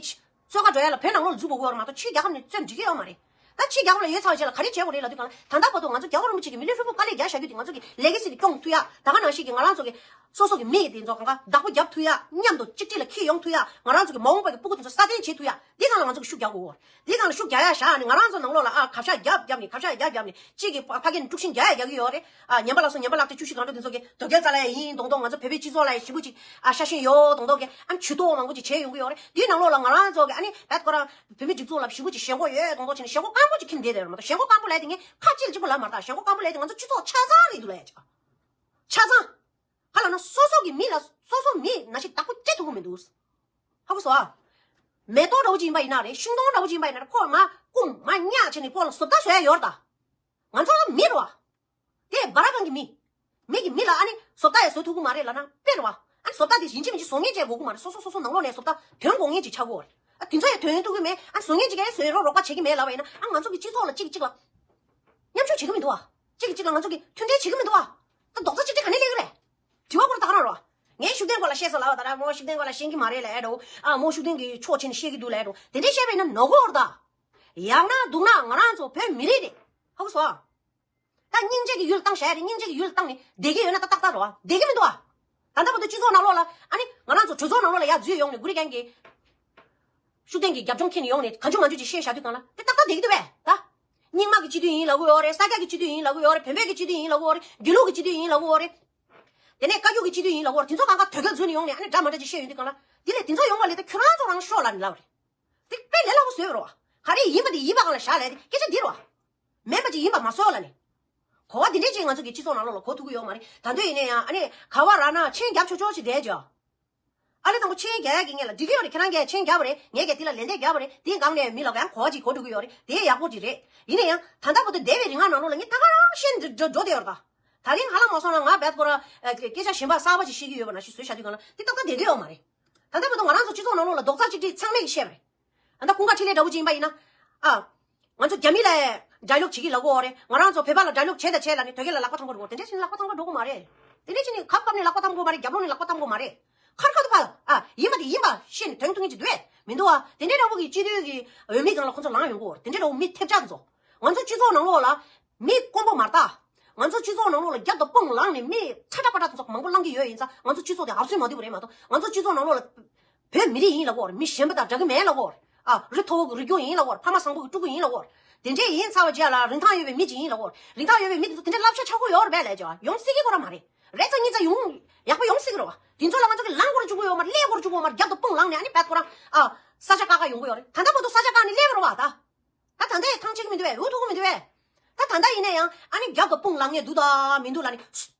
ཆོལ་ཁ་འགྲོ་ཡ་ལ་བོད་ནང་ལོགས་ལ་འཛུལ་དགོས་ཀྱི་ཡོད་རེད་མ་གཏོགས་ཕྱི་རྒྱལ་ཁབ་ནས་རྩོད་འགྲིག་གི་ཡོད་མ་རེད། ད་ཕྱི་རྒྱལ་ཁབ་ལ་ཡོད་ཚར་བའི་རྗེས་ལ་ག་རེ་བྱེད་དགོས་རེད་ལབ་དུས་གང་ལ། ད་ལྟ་བར་དུ་ང་ཚོ་རྒྱལ་བ་རིན་པོ་ཆེ་གིས་མི་ལུས་ལྷུན་པོ་དཀའ་ལས་རྒྱག་བཞག་རྒྱུ་དེ་ང་ཚོ་གི་ལེ་གེ་སི་དེ་སྐྱོང་ཐུབ་ཡ། ད་ག་ནང་བཞིན་གྱི་ང་རང་ཚོ་གི་སོ་སོ་གི་མི་དེ་ཚོ་གང་ག་བདག་པོ་རྒྱབ་ཐུབ་ཡ། མཉམ་དུ་གཅིག་སྒྲིལ་ལ་འཁྱེར་ཡོང་ཐུབ་ཡ། ང་རང་ཚོ་གི་མ་འོངས་པ་གི་སྤུ་གུ་དེ་ཚོ་སྲ་བརྟན་བྱེད་ཐུབ་ཡ། འདི་གང་ལ་ང་ཚོ་གི་ཤུགས་རྒྱག་དགོས། འདི་གང་ལ་ཤུགས་རྒྱག་ཡ་བཞག་ནས་ང་རང་ཚོ་ནང་ལོགས་ལ་ཨ་གབ་ཤ་རྒྱབ་རྒྱབ་ནས་གབ་ཤ་རྒྱབ་རྒྱབ་ནས་གཅིག་གིས་ཕ་ཕ་གིར་དཀྲུག་ཤིང་རྒྱག་ཡ་རྒྱག་གི་ཡོད་རེད། ཨ་ཉམས་པ་ལ་སོགས་ཉམས་པ་ལག་བཅས་བཅུ་བཞི་གང་འདྲ་དེ་ཚོ་གི་དོལ་རྒྱལ་རྩ་ལ་ཡ་ཡིན་མདོག་མདོག་ང་ཚོ་བོད་པའི་སྤྱི་ཚོགས་ལ་ཡ་ཞེ་པོ་ཅིག་ཨ་ཤ་ཞེན་ཡོད་མདོག་མདོག་གི་ཨ་ནི་ཇུས་གཏོགས་མང་པོ་ཅིག་བྱས་ཡོང་གི་ཡོད་རེད། དེའི་ནང་ལོགས་ལ་ང་རང་ཚོ་གི་ཨ་ནི་བད་ཁོ་རང་བོད་མི་སྒྲིག་འཛུགས་ལ་ཞེ་པོ་ཅིག་ཞེན་ཁོག་ཡོད་མདོག་མདོག་བྱས་ནས་ཞེན་ཁོག་སྐམ་པོ་ཅིག་ཁྱེར་བསྡད་བསྡད་ཡོད་རེད་མ་གཏོགས། ཞེན་ཁོག་སྐམ་པོ་ལབ་དེ་ངས་ཁ་ལྕེ་ལ་གཅིག་པོ་ལབ་མ་རེད་ད། ཞེན་ཁོག་སྐམ་པོ་ལབ་དེ་ང་ཚོ་སྤྱི་ཚོགས་ཆ་ཚང་རེད་འདུག་ལབ་ཡ་ཅིག་ཆ་ཚང་། ག་ལབ་ན་སོ་སོ་གི་མི་ལ་སོ་སོ་མི་ནང་བཞིན་བདག་པོ་བྱེད་ཐུབ་ཀྱི་མི་འདུག་ཧ་གོ་སོང་ཨ། མེ་ཏོག་འདྲ་བོ་ཅིག་ཡིན་པ་ཡིན་ན་རེད། ཤིང་སྡོང་འདྲ་བོ་ཅིག་ཡིན་པ་ཡིན་ན་རེད། ཁོ་མར་བསྐུམ་མར་བརྙག་བྱས་ནས་ཁོ་ལ་བཟོ་ལྟ་བཟོ་ཡ་ཡོད་རེད་ད། ང་ཚོ་ལ་མི་རེད་བ། དེ་སྦ་ར་ཁང་གི་མི། མི་གིས་མི་ལ་ཨ་ནི་བཟོ་ལྟ་ཡང་བཟོ་ཐུབ་ཀྱི་མ་རེད་ལབ་ན་དཔེ་རེད་བ། ཨ་ནི་བཟོ་ལྟ་དེ་ཡིན་གཅིག་མིན་གཅིག་བཟོ་མཁན་ཅིག་དགོས་ཀྱི་མ་རེད། སོ་སོ་སོ་སོ་ནང་ལོགས་ནས་བཟོ་ལྟ་དོན་གོ་མཁན་ཅིག་ཆགས་དགོས་རེད། ཨ་དེ་ཚོ་ཡང་དོན་ཐུབ་ཀྱི་མེད། ཨ་བཟོ་མཁན་ཅིག་གིས་བཟོས་རོགས་རོགས་པ་བྱེད་ཀྱི་མེད་ལབ་པ་ཡིན་ན། ཨ་ང་ཚོ་གི་སྤྱི་ཚོགས་ལ་གཅིག་གིས་གཅིག་ལ་མཉམ་ཞུགས་བྱེད་ཀྱི་མི་འདུག་བ། གཅིག་གིས་གཅིག་ལ་ང་ཚོ་གི་མཐུན་སྒྲིལ་བྱེད་ཀྱི་མི་འདུག་བ། ད་རྡོག་རྩ་གཅིག་སྒྲིལ་ག་ནས་སླེབས་ཀྱི་རེད། དྲི་བ་སྐོར་ད་ག་རང་རོ། ངས་ཤུགས་ལྡན་སྐོར་ལ་བཤད་སོང་ལབ་པ། ད་ར་མོ་ཤུགས་ལྡན་སྐོར་ལ་ཤེས་ཀྱི་མ་རེད་ལབ་ཡ་འགྲོ། ཨ་མོ་ཤུགས་ལྡན་གྱི་ཕྱོགས་ཕྱིན་ནས་བཤད་ཀྱི་འདུག་ལབ་ཡ་འགྲོ། དེ་འདྲས་བཤད་པ་ཡིན་ན་ནོར་གོ་རེད་ད། ཡག་ན་སྡུག་ན་ང་རང་ཚོ་བོད་མི་རིགས་རེད། ཧ་གོ་སོང་ཨ། ད་སྙིང་རྗེ་གི་ཡུལ་བཏང་བཞག་རེད། སྙིང་རྗེ་གི་ཡུལ་བཏང་ནས་བསྡད་ཀྱི་ཡོད་ན་ད་ཏག་ཏག་རེད་བ། བསྡད་ཀྱི་མི་འདུག་བ། ད་ལྟ་བར་དུ་སྤྱི་ཚོགས་ནང་ལོགས་ལ་ཨ་ནི་ང་རང་ཚོ་གྲོས་ཚོགས་ནང་ལོགས་ལ་ཡར་འཛུལ་ཡོང་ནས་གུ་རི་རྒན་གྱིས་ཤུགས་ལྡན་གྱི་རྒྱབ་ལྗོངས་ཁྱེར་ནས་ཡོང་ནས་གང་བྱུང་མང་བྱུང་ཅིག་བཤད་བཞག་དུས་སྒང་ལ་དེ་ཏག་ཏག་བསྡད་ཀྱི་འདུག་བས་ད། རྙིང་མ་གི་སྤྱི་འཐུས་ཡིན་ལབ་ཀྱི་ཡོད་རེད། ས་སྐྱ་གི་སྤྱི་འཐུས་ཡིན་ལབ་ཀྱི་ཡོད་རེད། བོད་པའི་གི་སྤྱི་འཐུས་ཡིན་ལབ་ཀྱི་ཡོད་རེད། དགེ་ལུགས་གི་སྤྱི་འཐུས་ཡིན་ལབ་ཀྱི་ཡོད་རེད། དེ་ནས་བཀའ་བརྒྱུད་ཀྱི་སྤྱི་འཐུས་ཡིན་ལབ་ཀྱི་ཡོད་རེད། དེ་ཚོ་གང་ག་དོལ་རྒྱལ་འཛུལ་ནས་ཡོང་ནས་ཨ་ནི་འདྲ་མ་འདྲ་ཅིག་བཤད་ཡོང་དུས་སྒང་ལ་དེ་ལས་དེ་ཚོ་ཡོང་བ་ལས་ད་ཁྱོད་རང་ཚོ་རང་ཤོག་ལབ་ནས་ལབ་རེད། དེ་དཔེ་ལས་སླ་པོ་བཟོས་པ་རེད་བ། ག་རེ་ཡིན་པ་དེ་ཡིན་པ་སྒང་ལ་བཞག་ལབ་དེ་སྐད་ཆ་འདི་རེད་བ། མེད་པ་ཅིག་ཡིན་པ་མ་བཟོ་ལབ་ནས། གོ་བ་འདི་འདྲས་ཅིག་ང་ཚོ་གི་སྤྱི་ཚོགས་ནང་ལོགས་ལ་གོ་ཐུབ་ཀྱི་ཡོད་མ་རེད། ད་དུང་ཡིན་ན་ཡང་ཨ་ནི་ག་བ་རག་ན་མཆན་རྒྱབ་ཆོག་ཆོག་ཅིག་བསྡད་ཅོག་ཨ་ལེ་དང་པོ་མཆན་རྒྱག་ཡག་གི་ངེད་ལ་འགྲིག་གི་ཡོད་རེད། ཁྱེད་རང་གིས་མཆན་རྒྱབ་པ་རེད། ངས་ཀྱང་དེ་ལ་ལན་འདེབས་རྒྱབ་པ་རེད། དེའི་སྒང་ནས་མི་ལ་ཡང་གོ་བ་ཅིག་གོ་འགྲོ་གི་ཡོད་རེད། དེ་ཡག་པོ་ཅིག་རེད། ཡིན་ན་ཡང་ད་ལྟ་བར་དུ་འདས་པའི་རིང་ང་ནང་ལོགས་ལ་ངས་ད་ག་རང་བཤད་འགྲོ་འགྲོ་བསྡད་ཡོད་རེད་ད། ད་རིང་ཧ་ལམ་མ་སོང་ན་ང་རྦད་ཁོ་ར་སྐད་ཆ་གཞན་པ་གསར་པ་ཅིག་བཤད་ཀྱི་ཡོད་པ་ནང་བཞིན་བཟོས་བཞག་དུས་སྒང་ལ་དེ་ཏག་ཏག་བསྡད་ཀྱི་ཡོད་མ་རེད། ད་ལྟ་བར་དུ་ང་རང་ཚོ་སྤྱི་ཚོགས་ནང་ལོགས་ལ་རྡོག་རྩ་གཅིག་སྒྲིལ་ཚང་མས་ཀྱིས་བཤད་པ་རེད། ཨ་ད་ཀུན་དགའ་འཕྲིན་ལས་འདྲ་བོ་ཅིག་ཡིན་པ་ཡིན་ན། ཨ། ང་ཚོ་རྒྱ་མི་ལ་ཌའི་ལོག་བྱེད་ཀྱི་ལབ་ཀྱི་ཡོད་རེད། ང་རང་ཚོ་བོད་པ་ལ་ཌའི་ལོག་བྱེད་དང་བྱེད་ལབ་ནས་དོལ་རྒྱལ་ལ་ལག་པ་འཐམ་གྱི་རེད་གོ། དེ་འདྲ་བྱས་ན་ལག་པ་འཐམ་གྱི་འགྲོ་གི་མ་རེད། དེ་འདྲ་བྱས་ནས་ཁབ་ཁབ་ནས་ལག་པ་འཐམ་དགོས་མ་རེད། རྒྱབ་ལོགས་ནས་ལག་པ་འཐམ་དགོས་མ་རེད། ཁར་ཁ་ཐུག་ཕ། ཨ། ཡིན་པ་དེ་ཡིན་པ་ཤེས་ནས་དོན་ཐུག་མཁན་ཅིག་འདུག་གས་མི་འདུག་ཨ། དེ་འདྲའི་འདྲ་བོ་གི་སྤྱི་འཐུས་ཀྱི་འོས་མི་སྒང་ལ་ཁོ་ཚོ་ལངས་ཡོང་གི་ཡོད་རེད། དེ་འདྲའི་འདྲ་བོ་མི་ཐེབས་ཆག་ཚོ། ང་ཚོ་སྤྱི་ཚོགས་ནང་ལོགས་ལ་མི་དཀོན་པོ་མ་རེད་ད། ང་ཚོ་སྤྱི་ཚོགས་ནང་ལོགས་ལ་རྒྱབ་དང་དཔུང་ལངས་ནས་མི་ཁྲ་ཁྲ་པ་ཁྲ་ཚོ་མང་པོ་ལངས་ཀྱི་ཡོད་ཡིན་ཙང་ང་ཚོ་སྤྱི་ཚོགས་དེ་འབབ་ཚུགས་མ་ཐུབ་པ་རེད་མ་གཏོགས། ང་ཚོ་སྤྱི་ཚོགས་ནང་ལོགས་ལ་བོད་མི་རིགས་ཡིན་ལབ་ཀྱི་ཡོད་རེད། མི་གཞན་པ་དང་འདྲ་གི་མེད་ལབ་ཀྱི་ཡོད་རེད། ཨ། རི་མཐོ་བོ་གི་རི་རྒྱུད་ཡིན་ལབ་ཀྱི་ཡོད་རེད། ཕ་མ་བཟང་པོ་གི་ཕྲུ་གུ་ཡིན་ལབ་ཀྱི་ཡོད་རེད། དེ་འདྲས་ཡིན་ཚར་བ་རྗེས་ལ་རིན་ཐང་ཡོད་པའི་མི་ཅིག་ཡིན་ལབ་ཀྱི་ཡོད་རེད། རིན་ཐང་ཡོད་པའི་མི་དེ་ཚོ་དེ་འདྲས་བསླབ་བྱ་ཆགས་ཀྱི་ཡོད་རེད་པས་ལབ་ཀྱི་ཡོད། ཡོང་སྲིད་ཀྱི་ཁོ་རང་མ་རེད། རེད་ཙང་གཉིས་ཙང་ཡོང་ཡག་པོ་ཡོང་སྲིད་ཀྱི་རེད་བ། དེ་ཚོ་ལ་ང་ཚོ་གི་ལངས་དགོས་རེད་བཅུག་གི་ཡོད་མ་རེད། སླེབས་དགོས་རེད་བཅུག་གི་ཡོད་མ་རེད། རྒྱབ་དང་དཔུང་ལངས་ནས་ཨ་ནི་བད་ཁོ་རང་ཨ་ས་ཆ་བཀག་བཀག་ཡོང་གི་ཡོད་རེད། ད་ལྟ་བར་དུ་ས་ཆ་བཀག་ནས་སླེབས་པ་རེད་བ་ད། ད་ད་ལྟ་ཡང་ཐང་ཆད་ཀྱི་མི་འདུག་པས། འུ་ཐུག་གི་མི་འདུག་པས། ད་ད་ལྟ་ཡིན་ན་ཡང་ཨ་ནི་རྒྱབ་དང་དཔུང་ལངས་ངེས་འདུག་དང་མི་འདུག་ལབ་ནས།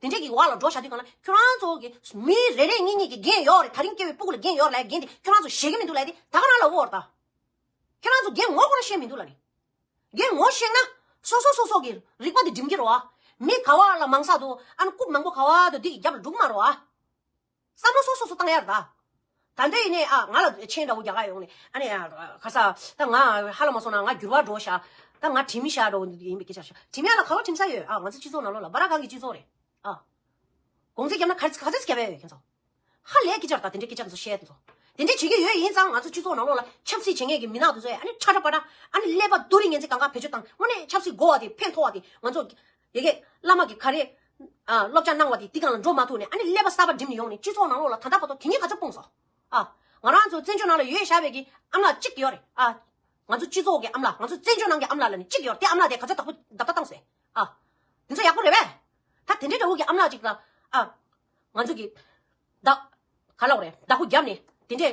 དེ་འདྲས་ཀྱི་འོག་ལ་འགྲོ་བཞག་དུས་སྒང་ལ་ཁྱོད་རང་ཚོ་གི་མི་རེ་རེ་གཉིས་གཉིས་ཀྱི་འགན་ཡོད་རེད། ད་རིང་སྐྱེ་བའི་སྤུ་གུ་ལ་འགན་ཡོད་རེད་ལབ་ཡ་འགན་དེ་ཁྱོད་རང་ཚོ་བཞེས་ཀྱི་མི་འདུག་ལབ་ཡ་དེ་ད་ག་རང་ལབ་ཀྱི་ཡོད་རེད་ད། ཁྱོད་རང་ཚོ་འགན་ངོ་ཁོ་རང་ཤེས་མི་འདུག་ལབ་ནས། འགན་ངོ་ཤེས་ན། སོ་སོ་སོ་སོ་གི་རིག་པ་དེ་སྒྲིམ་གྱི་རེད་བ། མི་ག་བ་ལ་མང་ས་དུ་ཨ་ནི་རྐུབ་མང་པོ་ག་བ་དུ་འདི་གི་རྒྱབ་ལ་འགྲོ་གི་མ་རེད་བ། བསམ་བློ་སོ་སོ་སོ་བཏང་ཡ་རེད་ད། ད་འདི་ཡིན་ནའི་ཨ་ང་ལ་མཆན་འདྲ་བོ་རྒྱག་ག་ཡོང་ནས་ཨ་ནི་ཨ་ཁ་ས་ད་ང་ཧ་ལམ་མ་སོང་ན་ང་འགྱུར་བ་འགྲོ་ཤག་ད་ང་དྲི་མི་ཤག་འདྲ་བོ་ཡིན་པའི་སྐད་ཆ་ཤག་དྲི་མི་ཡ་ལ་ག་བ་དྲི་ས་ཡོད། ཨ་ང་ཚོ་སྤྱི་ཚོགས་ནང་ལོགས་ལ་སྦ་ར་གང་གི་སྤྱི་ཚོགས་རེད། ཨ་གོང་ཚད་བརྒྱབ་ན་ག་ཚོད་ག་ཚོད་བརྒྱབ་ཡ་ཡོད་ཁྱེད་ཚོ། ཧ་ལས་ཀྱི་ཅར་ད་དེ་འདྲའི་སྐད་ཆ་དེ་ཚོ་བཤད་དེ་ཚོ། དེ་འདྲའི་བྱེད་ཀྱི་ཡོད་ཡིན་ཙང་ང་ཚོ་སྤྱི་ཚོགས་ནང་ལོགས་ལ་ཆབ་སྲིད་བྱེད་མཁན་གྱི་མི་ནག་དེ་ཚོས་ཨ་ནི་ཁྲ་ཁྲ་པ་ཏྲ་ཨ་ནི་ཀླད་པ་རྡོ་རིང་ངན་ཚད་གང་ག་བེད་སྤྱོད་བཏང་། དངོས་གནས་ཆབ་སྲིད་གོ་བ་དེ་ཕན་ཐོགས་པ་དེ་ང་ཚོ་ཡ་གི་བླ་མ་གི་ག་རེ་ཨ་སློབ་སྦྱོང་གནང་བ་དེ་དེ་གང་ལ་འགྲོ་མ་ཐུབ་ནས་ཨ་ནི་ཀླད་པ་གསར་པ་འགྲིམ་ནས་ཡོང་ནས་སྤྱི་ཚོགས་ནང་ལོགས་ལ་ད་ལྟ་བར་དུ་གད་སྙིགས་ག་ཚོད་སྤུངས་སོང་། ཨ་ང་རང་ཚོ་བཙན་བྱོལ་ནང་ལ་ཡོད་བཞག་པའི་གི་ཨ་མ་ལགས་གཅིག་ཡོད་རེད། ཨ་ང་ཚོ་སྤྱི་ཚོགས་ཀྱི་ཨ་མ་ལགས། ང་ཚོ་བཙན་བྱོལ་ནང་གི་ཨ་མ་ལགས་ལབ་ནས་གཅིག་ཡོད་རེད། དེ་ཨ་མ་ལགས་དེ་ག་ཚོད་བདག་པོ་བརྡབ་ལྟ་བཏང་སོང་། ཨ་དེ་ཚོ་ཡག་པོ་རེད་པས། ད་དེ་འདྲའི་འདྲ་བོ་གི་ཨ་མ་ལགས་གཅིག་ལ་ཨ་ང་ཚོ་གི་བདག་ག་ལབ་དགོས་རེད། བདག་པོ་བརྒྱབ་ནས་དེ་འདྲའི་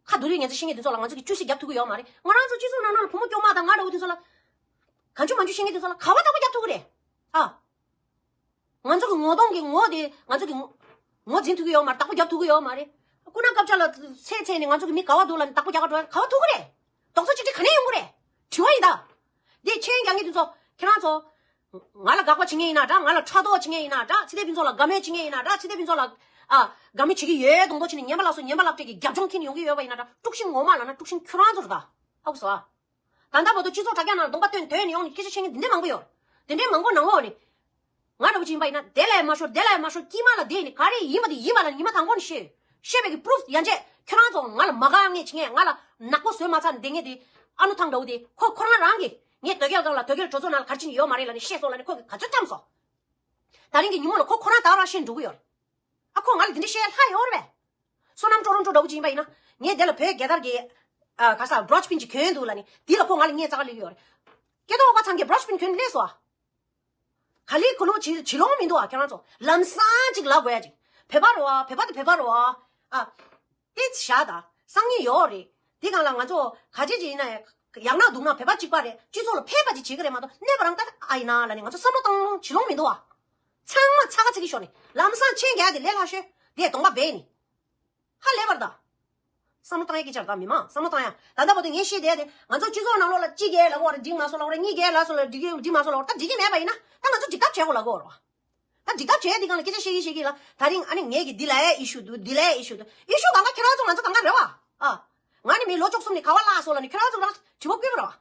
ཁ་རྡོ་རིང་ངན་ཚད་བཤད་མཁན་དེ་ཚོ་ལ་ང་ཚོ་གི་བཅུ་སྲི་རྒྱབ་ཐུབ་ཀྱི་ཡོད་མ་རེད། ང་རང་ཚོ་སྤྱི་ཚོགས་ནང་ལོགས་ལ་བུ་མོ་སྐྱོ་མ་དང་ང་འདྲ་བོ་དེ་ཚོ་ལ་གང་བྱུང་མང་བྱུང་བཤད་མཁན་དེ་ཚོ་ལ་ག་བ་བདག་པོ་རྒྱབ་ཐུབ་ཀྱི་རེད། ཨ་ང་ཚོ་གི་ངོ་གདོང་གི་ངོ་དེ་ང་ཚོ་གི་ངོ་ངོ་འཛིན་ཐུབ་ཀྱི་ཡོད་མ་རེད། བདག་པོ་རྒྱབ་ཐུབ་ཀྱི་ཡོད་མ་རེད། སྐུ་ན་སྐབས་ཆ་ལ་ཚེ་ཚེ་ནས་ང་ཚོ་གི་མི་ག་བ་འདུག་ལབ་ནས་བདག་པོ་རྒྱག་ག་འགྲོ་ཡ་ག་བ་ཐུབ་ཀྱི་རེད། རྡོག་རྩ་གཅིག་སྒྲིལ་ག་ནས་ཡོང་གི་རེད། དྲི་བ་ཡིན་ད། འདི་མཆན་རྒྱག་མཁན་དེ་ཚོ་ཁྱེད་རང་ཚོ། ང་ལ་དགག་པ་བྱེད་མཁན་ཡིན་ན་འདྲ། ང་ལ་ཕྲག་དོག་བྱེད་མཁན་ཡིན་ན་འདྲ། ཚེ་འདས་ཕུན་ཚོགས་ལ་དགའ་མོས་བྱེད་མཁན་ཡིན་ན་འདྲ། ཚེ་འདས་ཕུན་ཚོགས་ལ་ཨ་དགའ་མོས་བྱེད་ཀྱི་ཡོད་མདོག་མདོག་བྱས་ནས་ངན་པ་ལབ་སོང་། ངན་པ་ལབ་སྤྲད་ཀྱི་རྒྱབ་ལྗོངས་ཁྱེར་ནས་ཡོང་གི་ཡོད་པ་ཡིན་ན་འདྲ། དཀྲུག་ཤིང་ངོ་མ་ལབ་ན་དཀྲུག་ཤིང་ཁྱོད་རང་ཚོ་རེད་ད། ཧ་གོ་སོང་ཨ། ད་ལྟ་བར་དུ་སྤྱི་ཚོགས་དྲ་རྒྱ་ནང་ལ་གདོང་པ་སྟོན་དོན་ནས་ཡོང་ནས་སྐད་ཆ་བཤད་མཁན་འདི་འདྲ་མང་པོ་ཡོད་རེད། དེ་འདྲའི་མང་པོ་ནང་ལོགས་ནས། ང་འདྲ་བོ་ཅིག་ཡིན་པ་ཡིན་ན་དེ་ལ་ཡང་མ་ཤོར་དེ་ལ་ཡང་མ་ཤོར་དཀྱིལ་མ་ལ་བསྡད་ནས་ག་རེ་ཡིན་པ་དེ་ཡིན་པ་ལ་ཉི་མ་དང་པོ་ནས་བཤད། བཤད་པའི་གི་པུ་རུབ་ཡན་ཆད་ཁྱོད་རང་ཚོ་ང་ལ་མ་དགའ་ངེས་བྱེད་མཁན། ང་ལ་ནག་པོ་བཟོས་མ་ཚར་ནས་བསྡད་མཁན་དེ་ཨ་ནུ་ཐང་འདྲ་བོ་དེ་ཁོ་ཁོ་རང་རང་གིས་ངས་དོལ་རྒྱལ་སྒང་ལ་དོལ་རྒྱལ་གྲོས་ཚོགས་ནང་ལ་ག་རེ་བྱས་ནས་ཡོད་མ་རེད་ལབ་ནས་བཤད་སོང་ལབ་ནས་ཁོ་གིས་ག་ཚོད་བཀྲམ་སོང་། ད་རིང་གི་ཉིན་མོ་ལ་ཁོ་ཁོ་རང་ད་ག་རང་བཤད་འགྲོ་གི་ཡོད་རེད། ཨ་ཁོ་ང་ལ་དེ་འདྲ་བཤད་ཡ་ལྷག་ཡོད་རེད་པས། བསོད་ནམས་ཀྲོ་རོང་ཀྲོ་འདྲ་བོ་ཅིག་ཡིན་པ་ཡིན་ན། ངས་དེ་ལ་བོད་རྒྱལ་དར་གྱི་ཨ་ག་ས་བྲོ་ཆི་པིན་ཅིག་གྱོན་འདུག་ལབ་ནས་དེ་ལ་ཁོ་ང་ལ་བརྙས་ཙག་སླེབས་ཀྱི་ཡོད་རེད། སྐད་ཐོག་པ་ཚང་གིས་བྲོ་ཆི་པིན་གྱོན་སླེབས་སོང་ཨ། ག་ལེ་གུ་ལུ་བྱེད་བྱེད་ལོང་མི་འདུག་ཨ། ཁྱེད་རང་ཚོ་ལམ་སང་ཅིག་ལབ་དགོས་ཡ་ཅིག་བོད་པ་རེད་བ། བོད་པ་དེ་བོད་པ་རེད་བ། ཨ། ཏིས་བཞག་ད། སང་ཉིན་ཡོད་རེད། དེ་སྒང་ལ་ང་ཚོ་ག་ཅི་ཅིག་ཡིན་ན་ཡང་ཡག་ན་སྡུག་ན་བོད་པ་གཅིག་པ་རེད། སྤྱི་ཚོགས་ལ་ཕན་པ་ཅིག་བྱེད་ཀྱི་རེད་མ་གཏོགས་གནོད་པ་རང་ལྟ་ཨ་ཡིན་ན་ལབ་ནས་ང་ཚོ་བསམ་བློ་བཏང་ལོང་བྱེད་ལོང་མི་འདུག་ཨ། ཚང་མ་ཚ་ཁ་ཚ་གི་ཤོར་ནས་ལམ་སང་མཆན་རྒྱག་ཡ་དེ་ལས་སླ་ཤོས་དེ་གདོང་པ་སྦས་ནས། ཧ་ལས་པར་ད། བསམ་བློ་བཏང་ཡ་སྐད་ཆ་རེད་ད། མི་མང་བསམ་བློ་བཏང་ཡ། ད་ལྟ་བར་དུ་ངས་བཤད་བསྡད་དེ་ང་ཚོ་སྤྱི་ཚོགས་ནང་ལོགས་ལ་གཅིག་གིས་ལབ་ཀྱི་ཡོད་རེད་འགྲིག་མ་སོང་ལབ་ཀྱི་རེད། གཉིས་གིས་ལབ་སོང་ལབ་ཀྱི་རེད། འགྲིག་གི་འགྲིག་མ་སོང་ལབ་ཀྱི་རེད། ད་འགྲིག་གི་མེད་པ་ཡིན་ན་ད་ང་ཚོ་འགྲིག་ཐབས་བྱེད་དགོས་ལབ་ཀྱི་ཡོད་རེད་བ། ད་འགྲིག་ཐབས་བྱས་འདི་གང་ལ་སྐད་ཆ་བཤད་ཀྱི་བཤད་ཀྱི་ལ། ད་རིང་ཨ་ནི་ངས་ཀྱི་འདི་ལ་ཨེ་ཨི་ཤུ་འདུག་འདི་ལ་ཨེ་ཨི་ཤུ་འདུག་ཨི་ཤུ་གང་ག་ཁྱེད་རང་ཚོ་ང་ཚོ་གང་ག་རེད་བ། ཨ། ང་ནི་མི་ལོ་བཅུ་གསུམ་ནས་ག་བ་བརླག་སོང་ལ་ནི་ཁྱེད་རང་ཚོ་རང་དྲི་བ་བསྐུར་བ་རེད་བ།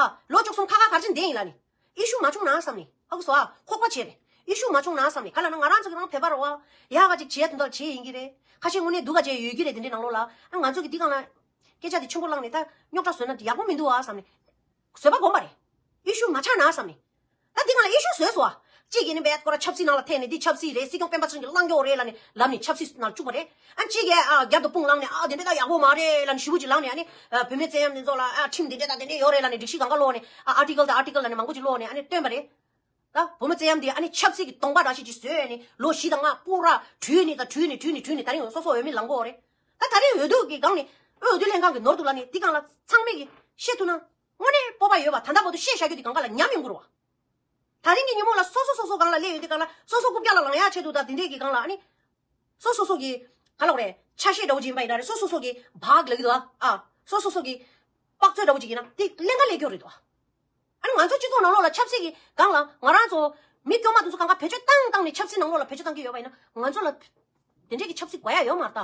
ཨ། ལོ་བཅུ་གསུམ་ཁ་ཁ་གར་ཕྱིན་བསྡད་ཡིན་ལ་ནི། ཨི་ཤུ་མ་བྱུང་ན་བསམ་ནི། ཧ་གོ་སོང་ཨ། ཁོག་པ་བྱས་རེད། ཨི་ཤུ་མ་བྱུང་ན་བསམ་ནི། ག་ལ་ན་ང་རང་ཚོ་གི་རང་བོད་པ་རེད་བ། ཡག་ག་ཅིག་བྱས་དོན་དག་བྱས་ཡིན་གྱི་རེད། ཁ་ཤས་དངོས་གནས་སྡུག་ག་བྱས་ཡོད་ཀྱི་རེད་དེ་འདྲའི་ནང་ལོགས་ལ། ཨ། ང་ཚོ་གི་འདི་གང་ལ། སྐད་ཆ་དེ་ཆེན་པོ་བླངས་ནས་ད་རྙོག་དྲ་བཟོས་ན་ཡག་པོ་མི་འདུག་ཨ་བསམ་ནི། བཟོད་པ་སྒོམ་པ་རེད། ཨི་ཤུ་མ་ཆགས་ན་བསམ་ནས། ད་འདི་གང་ལ་ཨི་ཤུ་བཟོས་སོང་ཨ། གཅིག་གིས་ནི་བེད་ཀོ་ར་ཆབ་སྲིད་ནང་ལ་ཐེན་ནས་འདི་ཆབ་སྲིད་རེད། སྲིད་སྐྱོང་སྤེན་པ་ཚང་གིས་བླང་གི་ཡོད་རེད་ལབ་ནས་ལབ་ནས་ཆབ་སྲིད་ནང་བཅུག་པ་རེད། ཨ་གཅིག་གིས་ཨ་རྒྱབ་ཏུ་དཔུང་བླངས་ནས་ཨ་དེ་འདྲ་ད་ཡག་པོ་མ་རེད་ལབ་ནས་ཞེ་པོ་ཅིག་ལངས་ནས་ཨ་ནི་ཨ་ཁྲིམས་དེ་འདྲ་ད་དེ་འདྲ་ཡོད་རེད་ལབ་ནས་སྒྲིག་གཞི་སྒང་ག་ཀློག་ནས་ཨ་ཨར་ཊི་ཀལ་དང་ཨར་ཊི་ཀལ་ལབ་ནས་མང་པོ་ཅིག་ཀློག་ནས་ཨ་ནི་བཏོན་པ་རེད། ད་བུ་མོ་བཙན་གཡེམ་འདི་ཨ་ནི་ཆབ་སྲིད་ཀྱི་གདོང་པ་འདྲ་ཞིག་ཅིག་བཟོས་ནས་ལོ་བཞི་དང་ལྔ་སྤུ་ར་བྲུས་ནས་ད་བྲུས་ནས་བྲུས་ནས་བྲུས་ནས་ད་རིང་སོ་སོ་འོས་མི་ལངས་གི་ཡོད་རེད། ད་ད་རིང་འོས་བསྡུ་གི་སྒང་ནས་འོས་བསྡུ་ལྷན་ཁང་གི་ནོར་འདུག་ལབ་ནས་འདི་སྒང་ལ་ཚང་མས་ཀྱི་བཤད་ཐུབ་ན། དངོས་གནས་སྤོབས་པ་ཡོད་པ། ད་ལྟ་བར་དུ་བཤད་བཞག་རྒྱུ་དེ་གང་ག་ལ་ཉམས་ཡོང་གི་རེད་བ། ད་རིང་གི་ཉིན་མོ་ལ་སོ་སོ་སོ་སོ་སྒང་ལ་སླེབས་ཡོད་དེ་སྒང་ལ་སོ་སོ་རྐུབ་བཀྱག་ལ་ལངས་ཡག་ཆེད་དུ་ད་དེ་འདྲས་ཀྱི་སྒང་ལ་ཨ་ནི། སོ་སོ་སོ་གི་ག་ལབ་དགོས་རེད། ཆ་ཤས་འདྲ་བོ་ཅིག་ཡིན་པ་ཡིན་ན་རེད། སོ་སོ་སོ་གི་བག་ལབ་ཀྱི་འདུག་ཨ། ཨ། སོ་སོ་སོ་གི་དཔག་ཚོད་འདྲ་བོ་ཅིག་ཡིན་ན་དེ་ཀླན་ཀ་སླེབས་ཀྱི་ཡོད་རེད་དོ། ཨ་ནི་ང་ཚོ་སྤྱི་ཚོགས་ནང་ལོགས་ལ་ཆབ་སྲིད་ཀྱི་སྒང་ལ་ང་རང་ཚོ་མི་དཀྱུས་མ་དེ་ཚོ་གང་ག་བེད་སྤྱོད་བཏང་བཏང་ནས་ཆབ་སྲིད་ནང་ལོགས་ལ་བེད་སྤྱོད་བཏང་གི་ཡོད་པ་ཡིན་ན་ང་ཚོ་ལ་དེ་འདྲས་ཀྱི་ཆབ་སྲིད་དགོས་ཡ་ཡོད་མ་རེད་ད།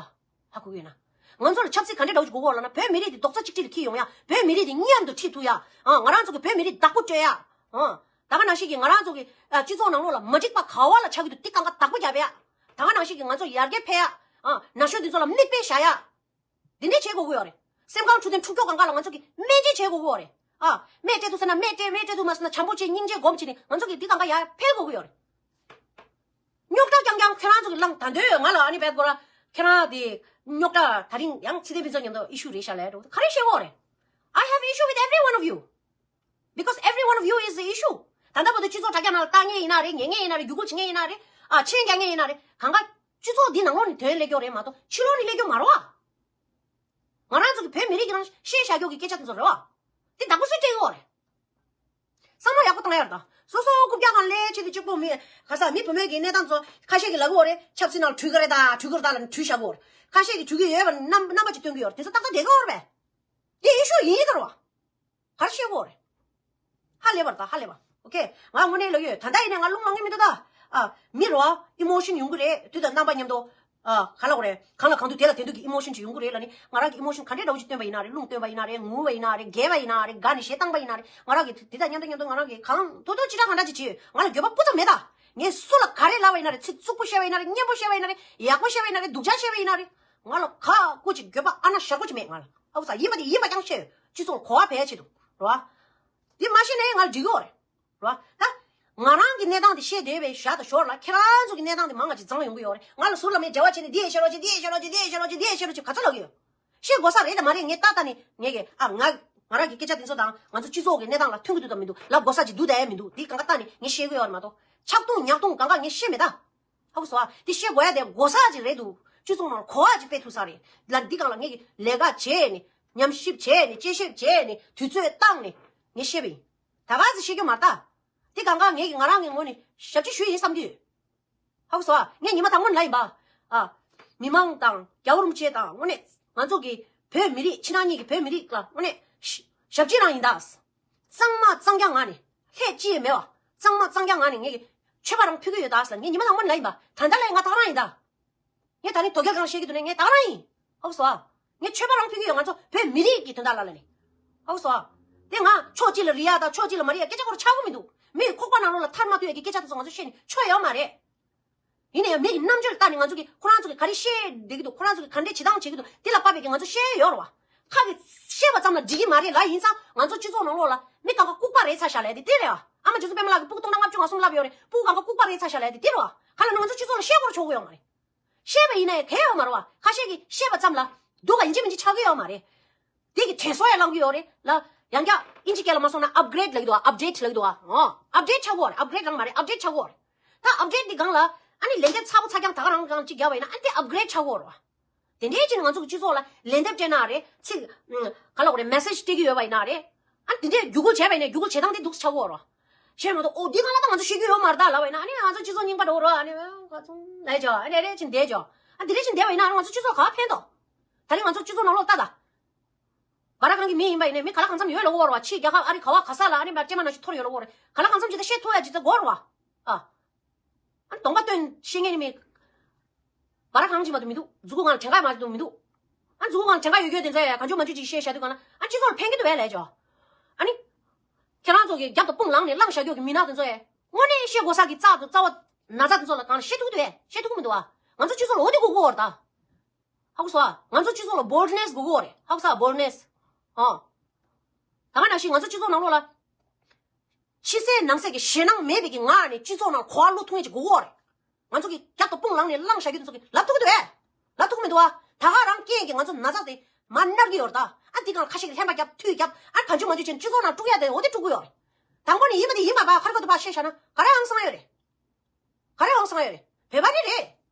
ཧ་གོ་གི་ཡོད་ན། ང་ཚོ་ལ་ཆབ་སྲིད་ག་འདྲས་འདྲ་བོ་ཅིག་དགོས་གོ་ལབ་ན། བོད་མི་རིགས་དེ་རྡོག་རྩ་གཅིག་སྒྲིལ་ལ་འཁྱེར་ཡོང་ཡ། བོད་མི་རིགས་དེ་མཉམ་དུ་ཁྲིད་ཐུབ་ཡ། ཨ། ང་རང་ཚོ་གི་བོད་མི་རིགས་བདག་པོ་སྤྲོད་ཡ། ཨ། ད་ག་ནང་བཞིན་གྱི་ང་རང་ཚོ་གི་ཨ་སྤྱི་ཚོགས་ནང་ལོགས་ལ་མ་འགྲིག་པ་ག་བ་ལ་ཆགས་ཀྱི་འདུག་དེ་གང་ག་བདག་པོ་རྒྱབ་ཡ། ད་ག་ནང་བཞིན་གྱི་ང་ཚོ་ཡར་རྒྱས་འཕེལ་ཡ། ཨ། ན་གཞོན་དེ་ཚོ་ལ་མིག་དཔེ་བཞག་ཡ། འདི་འདྲས་བྱེད་དགོས་ཀྱི་ཡོད་རེད། སེམས་ཁམས་འཕྲོད་བསྟེན་འཁྲུག་སྐྱོབ་སྒང་ག་ལ་ང་ཚོ་གི་སྨན་བཅོས་བྱེད་དགོས་ཀྱི་ཡོད་རེད། ཨ། སྨན་སྤྲད་ཐུབ་ཟེར་ན་སྨན་སྤྲད། སྨན་སྤྲད་ཐུབ་མ་སོང་ན་བྱམས་པོ་བྱེད། སྙིང་རྗེ་སྒོམ་བྱེད་ནས་ང་ཚོ་གི་འདི་གང་ག་ཡར་འཕེལ་དགོས་ཀྱི་ཡོད་རེད། རྙོག་དྲ་རྐྱང་རྐྱང་ཁྱེད་རང་ཚོ་གི་ལངས་ད་འདོད་ང་ལ་ཨ་ནི་བེད་ཀོ་ར་ཁྱེད་རང་དེ་རྙོག་དྲ་ད་རིང་ཡང་ཚེ་བརྟན་ཕུན་ཚོགས་མཉམ་དུ་ཨི་ཤུ་རེད་ཤག་ལབ་འགྲོ་ག་རེ་བཤད་ཀྱི་ཡོད་རེད། I have issue with every one of you. Because every one of you is the issue. ད་ལྟ་བར་དུ་སྤྱི་ཚོགས་དྲ་རྒྱ་ནང་ལ་ལྟ་མཁན་ཡིན་ན་རེད། ཉན་མཁན་ཡིན་ན་རེད། བརྒྱུད་སྐུལ་བྱེད་མཁན་ཡིན་ན་རེད། ཨ། མཆན་རྒྱག་མཁན་ཡིན་ན་རེད། གང་ག་སྤྱི་ཚོགས་འདི་ནང་ལོགས་ནས་དོན་སླེབས་ཀྱི་ཡོད་རེད་མ་གཏོགས་ཕྱི་ལོགས་ནས་སླེབས་ཀྱི་ཡོད་མ་རེད་བ། ང་རང་ཚོ་གི་བོད་མི་རིགས་ཀྱི་རང་བཤད་བཞག་རྒྱུ་གི་སྐད་ཆ་དེ་ཚོ་རེད་བ། དེ་བདག་པོ་སུས་སྤྲད་ཡོད་རེད། བསམ་བློ་ཡག་པོ་བཏང་ཡ་རེད་ད། སོ་སོ་རྐུབ་བཀྱག་སྒང་སླེབས་བྱས་དེ་གཅིག་པོ་མི་ག་ས་མི་བུད་མེད་ཀྱི་གནས་སྟངས་ཚོ་ཁ་ཤས་ཀྱིས་ལབ་ཀྱི་ཡོད་རེད། ཆབ་སྲིད་ནང་ལ་བྲུས་ཀྱི་རེད་ད། བྲུས་ཀྱི་རེད་ད་ལབ་ནས་བྲུས་བཞག་གི་ཡོད་རེད། ཁ་ཤས་ཀྱིས་བྲུས་ཀྱི་ཡོད་པ་རྣམ་རྣམ་པ་ཅིག་སྟོན་གྱི་ཡོད་རེད། དེ་ཚོ་ཏག་ཏག་བསྡད་ཀྱི་ཡོད་རེད་པས། དེ་ཨི་ཤུ་ཡིན་ཡིན་ད་རེད་བ། ག་རེ་བཤད་ཀྱི་ཡོད་རེད། ཧ་ལས་པ་རེད་ད། ཧ་ལས་པ། ཨོ་ཁེ། ང་དངོས་གནས་ལབ་ཀྱི་ཡོད། ད་ལྟ་ཡིན་ནའི་ང་རླུང་ལངས་ཀྱི་མི་འདུག་ད། ཨ། མི་རེད་བ། ཨི་མོ་ཤན་ཡོང་གི་རེད། དུས་དང་རྣམ་པ་མཉམ་དུ། ཨ། ག་ལབ་དགོས་རེད། གང་ལ་གང་འདུག་དེ་ལ་དེ་འདུག་གི་ཨི་མོ་ཤན་ཅིག་ཡོང་གི་རེད་ལབ་ནི། ང་རང་གི་ཨི་མོ་ཤན་ག་འདྲས་འདྲ་བོ་ཅིག་སྟོན་པ་ཡིན་ན་རེད། རླུང་སྟོན་པ་ཡིན་ན་རེད། ངུ་བ་ཡིན་ན་རེད། དགའ་བ་ཡིན་ན་རེད། དགའ་ནས་གཞས་བཏང་པ་ཡིན་ན་རེད། ང་རང་གི་དེ་དང་མཉམ་དུ་མཉམ་དུ་ང་རང་གི་གང་ཐུབ་ཐུབ་ཅི་འདྲ་གང་འདྲ་ཅིག་བྱེད་ཡོད། ང་ལ་འགྱོད་པ་སྤུ་ཙམ་མེད་ད། ངས་སུ་ལ་ག་རེ་ལབ་པ་ཡིན་ན་རེད། ཚིག་རྩུབ་པོ་བཤད་པ་ཡིན་ན་རེད། སྙན་པོ་བཤད་པ་ཡིན་ན་རེད། ཡག་པོ་བཤད་པ་ཡིན་ན་རེད། སྡུག་ཅག་བཤད་པ་ཡིན་ན་རེད། ང་ལ་ག་སྐུ་ཅིག་འགྱོད་པ་ཨ་ན་ཞག་པོ་ཅིག་མེད་ང་ལ། ཨ་བུ་ས་ཡིན་པ་དེ་ཡིན་པ་རྐྱང་བཤད་ཡོད། སྤྱི་ཚོགས་གོ་བ་འཕེལ་ཆེད་དུ་རེད་བ། དེ་མ་ཤེས་ན་ང་ལ་འགྲིག་གི་ཡོད་རེད། རེད་བ། ད། ང་རང་གི་གནས་སྟངས་དེ་བཤད་བསྡད་པའི་བཞག་ད་ཞོར་ལ་ཁྱེད་རང་ཚོ་གི་གནས་སྟངས་དེ་མང་ང་ཅིག་བརྫངས་ཡོང་གི་ཡོད་རེད། ང་ལ་ཟུར་ལ་མི་འབྲེལ་བ་བྱས་ནས་འདི་ཡས་བཤད་རོགས་བྱེད། འདི་ཡས་བཤད་རོགས་བྱེད། འདི་ཡས་བཤད་རོགས་བྱེད། ག་ཚོད་ལབ་ཀྱི་ཡོད། བཤད་དགོས་ས་རེད་དམ་མ་རེད། ངས་ཏག་ཏག་ནས་ངས་ཀྱི་ཨ་ང་ང་རང་གི་སྐད་ཆ་དེ་ཚོ་དང་ང་ཚོ་སྤྱི་ཚོགས་ཀྱི་གནས་སྟངས་ལ་མཐུན་གྱི་འདུག་དང་མི་འདུག་ལབ་དགོས་ས་ཅིག་འདུག་དང་མི་འདུག་འདི་གང་ག་ལྟ་ནས་ངས་བཤད་ཀྱི་ཡོད་རེད་མ་གཏོགས་ཆག་རྡུང་ཉག་རྡུང་གང་ག་ངས་བཤད་མེད་ད། ཧ་གོ་སོང་ཨ། འདི་བཤད་དགོས་ཡ་དེ་དགོས་ས་ཅིག་རེད་འདུག་སྤྱི་ཚོགས་ནང་གོ་བ་ཅིག་སྤེལ་ཐུབ་ས་རེད། ལ་འདི་གང་ལ་ངས་ཀྱི་ལས་ཀ་བྱས་ནས་ཉམས་ཞིབ་བྱས་ནས་དཔྱད་ཞིབ་བྱས་ནས་དུས་ཚོད་བཏང་ནས་ངས་བཤད་པ་ཡིན། ད་ག་ཟེ་བཤད་རྒྱུ་མ་རེད་ད། འདི་གང་ག་ངས་ཀྱི་ང་རང་གི་ངོས་ནས་ཞབས་ཕྱི་ཞུས་ཡིན་བསམ་གྱི་ཡོད། ཧ་གོ་སོང་ཨ། ངས་ཉི་མ་དང་པོ་ནས་ལབ་ཡིན་པ། ཨ། མི་མང་དང་རྒྱལ་བ་རིན་པོ་ཆེ་དང་དངོས་གནས་ང་ཚོ་གི་བོད་མི་རིགས་ཕྱི་ནང་གཉིས་ཀྱི་བོད་མི་རིགས་ལ་དངོས་གནས་ཞབས་ཕྱི་རང་ཡིན་ད། གཙང་མ་གཙང་རྐྱང་ངང་ནས་ལྷད་ཅི་ཡང་མེད་པ། གཙང་མ་གཙང་རྐྱང་ངང་ནས་ངས་ཀྱི་མཆོད་པ་རང་ཕུལ་གྱི་ཡོད་ད་ཟེར་ལ་ངས་ཉི་མ་དང་པོ་ནས་ལབ་ཡིན་པ། ད་ལྟ་ལས་ང་ད་ག་རང་ཡིན་ད། ངས་ད་ནི་དོལ་རྒྱལ་གང་བཤད་ཀྱི་འདུག་ནས་ངས་ད་ག་རང་ཡིན། ཧ་གོ་སོང་ཨ། ངས་མཆོད་པ་རང་ཕུལ་གྱི་ཡོད། ང་ཚོ་བོད་མི་རིགས་ཀྱི་དོན་དག་ལ་ལ་ནི། ཧ་གོ་སོང་ཨ། དེ་ང་ཕྱོགས་གཅིག་ལ་རེད་ཡ་ད་ཕྱོགས་གཅིག་ལ་མ་རེད་ཡ་སྐད་ཆ་སྐོར་ཆགས་ཀྱི་མི་འདུག་མི་ཡི་ཁོག་པ་ནང་ལོགས་ལ་ཐར་མ་ཐུབ་ཡ་གི་སྐད་ཆ་དེ་ཚོ་ང་ཚོ་བཤད་ནས་ཆོ་ཡོད་མ་རེད། ཡིན་ན་ཡང་མི་གི་རྣམ་དཔྱོད་ལ་བལྟས་ནས་ང་ཚོ་གི་ཁོ་རང་ཚོ་གི་ག་རེ་བཤད་བསྡད་ཀྱི་འདུག་ཁོ་རང་ཚོ་གི་ག་འདྲས་བྱེད་སྟངས་བྱེད་ཀྱི་འདུག་དེ་ལ་དཔག་པའི་གི་ང་ཚོ་བཤད་ཡོད་རེད་བ། ཁ་གི་བཤད་པ་ཙམ་ལ་འགྲིག་གི་མ་རེད་ལ། ཡིན་ཙང་ང་ཚོ་སྤྱི་ཚོགས་ནང་ལོགས་ལ་མི་གང་ག་ལྐུགས་པ་རེད་ཚར་བཞག་ལབ་ཡ་དེ་དེ་རེད་བ། ཨ་མ་རྗེ་བཙུན་པད་མ་ལགས་ཀྱིས་སྤུ་གུ་སྟོང་ཕྲག་ལྔ་བཅུ་ང་གསུམ་ལབ་ཡོད་རེད། སྤུ་གུ་གང་ག་ལྐུགས་པ་རེད་ཚར་བཞག་ལབ་ཡ་དེ་དེ་རེད་བ། ག་ལ་ན་ང་ཚོ་སྤྱི་ཚོགས་ལ་བཤད་སྐོར་ཆོག་གི་ཡོད་མ་རེད། བཤད་པ་ཡིན་ན་ཡང་གལ་ཡོད་མ་རེད་བ། ཁ་ཤས་ཀྱིས་བཤད་པ་ཙམ་ལ་སྡུག་ག་ཡིན་གཅིག་མིན་གཅིག་ཆགས་ཀྱི་ཡོད་མ་རེད། དེ་གི་དྲན་གསོ་ཡང་བླང་གི་ཡོད་རེད་ལ། ཡང་བསྐྱར་ཨིན་ཇི་སྐད་ལ་མ་སོང་ན་ཨབ་གྷི་རེད་ལབ་ཀྱི་འདུག་ཨ། ཨབ་ཌེ་ཊི་ལབ་ཀྱི་འདུག་ཨ། ཨོ། ཨབ་ཌེ་ཊི་ཆགས་ཀྱི་ཡོད་རེད། ཨབ་གྷི་རེད་རང་མ་རེད། ཨབ་ཌེ་ཊི་ཆགས་ཀྱི་ཡོད་རེད། ད་ཨབ་ཌེ་ཊི་འདི་སྒང་ལ་ཨ་ནི་ལན་འདེབས་ཚ་པོ་ཚ་རྐྱང་ད་ག་རང་རང་ཅིག་བརྒྱབ་པ་ཡིན་ན་ཨ་ནི་དེ་ཨབ་གྷི་རེད་ཆགས་ཀྱི་ཡོད་རེད་བ། དེ་འདྲའི་ཅིག་ནི་ང་ཚོ་གི་སྤྱི་ཚོགས་ལ་ལན་འདེབས་སྤྲད་ན་རེད། ཚིག་ཨ། ག་ལབ་དགོས་རེད། མེ་སེ་ཇི་སྤྲད་ཀྱི་ཡོད་པ་ཡིན་ན་རེད། ཨ་ནི་དེ་འདྲའི་བརྒྱུད་སྐུལ་བྱས་པ་ཡིན་ན་བརྒྱུད་སྐུལ་བྱེད་སྟངས་དེ་འདུག་སེ་ཆགས་ཀྱི་ཡོད་རེད་བ། ཤེས་མ་གཏོགས་ཨོ་འདི་སྒང་ལ་ད་ང་ཚོ་ཤེས་ཀྱི་ཡོད་མ་རེད་ད་ལབ་པ་ཡིན་ན་ཨ་ནི་ང་ཚོ་སྤྱི་ཚོགས་རྙིང་པ་འདྲ་བོ་རེད་བ། ཨ་ནི་ཁ་ཚུམ་ལབ་ཡ་ཅིག་ཨ་ནི་རེ་རེ་བྱས་ནས་བསྡད་ཅིག་ཨ་འདི་འདྲ་བྱས་ནས་བསྡད་པ་ཡིན་ན་ང་ཚོ་སྤྱི་ཚོགས་ག་ཕན་ཐོགས། ད་རིང་ང་ཚོ་སྤྱི་ཚོགས་ནང་ལོགས་ལྟ་ད། སྦ་ར་ཁང་གི་མི་ཡིན་པ་ཡིན་ནའི་མི་ག་ལ་གང་འཚམ་ཡོད་ལབ་ཀྱི་ཡོད་རེད་བ། ཕྱིའི་རྒྱལ་ཁབ་ཨ་རི་ག་བ་ག་ས་ལ་ཨ་ནི་མ་སྐྱེས་མ་ནང་བཞིན་འཐོར་ཡོད་ལབ་ཀྱི་ཡོད་རེད། ག་ལ་གང་འཚམ་ཅིག་ད་བཤད་ཐུབ་ཡ་ཅིག་ད་དགོས་རེད་བ། ཨ། ཨ་གདོང་པ་སྟོན་ཤེས་མཁན་ནི་མི་བ་ར་གང་ཅི་མ་གཏོགས་མི་འདུག་མཛུ་གུ་སྒང་ལ་བྲེང་ཁ་མ་གཏོགས་མི་འདུག་ཨ་མཛུ་གུ་སྒང་ལ་བྲེང་ཁ་ཡོད་རྒྱུ་དེ་ཚོ་ཡ་གང་བྱུང་མ་བྱུང་ཅིག་བཤད་བཞག་དུས་སྒང་ལ་ཨ་སྤྱི་ཚོགས་ལ་ཕན་གི་འདུག་བས་ལས་ཅོ། ཨ་ནི། ཁྱེད་རང་ཚོ་གི་རྒྱབ་ཏུ་དཔུང་ལངས་ནས་བླངས་བཞག་རྒྱུ་གི་མི་ནག་དེ་ཚོ་ཡ། དངོས་གནས་བཤད་དགོས་ས་གི་རྩ་དང་རྩ་བ་ན་ཚ་དེ་ཚོ་ལ་གང་ལ་བཤད་ཐུབ་ཀྱི་འདུག་བས། བཤད་ཐུབ་ཀྱི་མི་འདུག་བ། ང་ཚོ་སྤྱི་ཚོགས་ལ་འོ་དེ་དགོས་ཀྱི་ཡོད་རེད་ད། ཧ་གོ་སོང་ཨ། ང་ཚོ་སྤྱི་ཚོགས་ལ་boldness་དགོས་ཀྱི་ཡོད་རེད། ཧ་གོ་སོང་ཨ། boldness། ཨ། ད་ག་ནང་བཞིན་ང་ཚོ་སྤྱི་ཚོགས་ནང་ལོགས་ལ། ཕྱི་གསལ་ནང་གསལ་གྱི་ཞེད་སྣང་མེད་པའི་གི་ངང་ནས་སྤྱི་ཚོགས་ནང་གོ་བ་བློ་ཐུང་ཡས་ཅིག་དགོས་ཀྱི་ཡོད་རེད། ང་ཚོ་གི་རྒྱབ་ཏུ་དཔུང་ལངས་ནས་བླངས་བཞག་རྒྱུ་དེ་ཚོ་གི་ལབ་ཐུབ་ཀྱི་འདུག་ཨེ། ལབ་ཐུབ་ཀྱི་མི་འདུག་ཨ། ད་ག་རང་རྐྱེན་གྱིས་ང་ཚོ་ན་ཚ་དེ་མར་མནར་གྱི་ཡོད་རེད་ད། ཨ་འདི་སྒང་ལ་ཁ་ཤས་ཀྱིས་ལྷན་པ་རྒྱབ་འཐུས་རྒྱབ་ཨ་གང་བྱུང་མ་བྱུང་བྱས་ནས་སྤྱི་ཚོགས་ནང་དཀྲུག་ཡ་དེ་འོ་དེ་དཀྲུག་གི་ཡོད་རེད། དང་པོ་ནས་ཡིན་པ་དེ་ཡིན་མ་པ་ཁ་རི་ཁ་ཐུག་ཕར་བཤད་བཞག་ན་ག་རེ་ཧང་སང་ཡོད་རེད། ག་རེ་ཧང་སང་ཡོད་རེད། བོད་པ་ནི་རེད།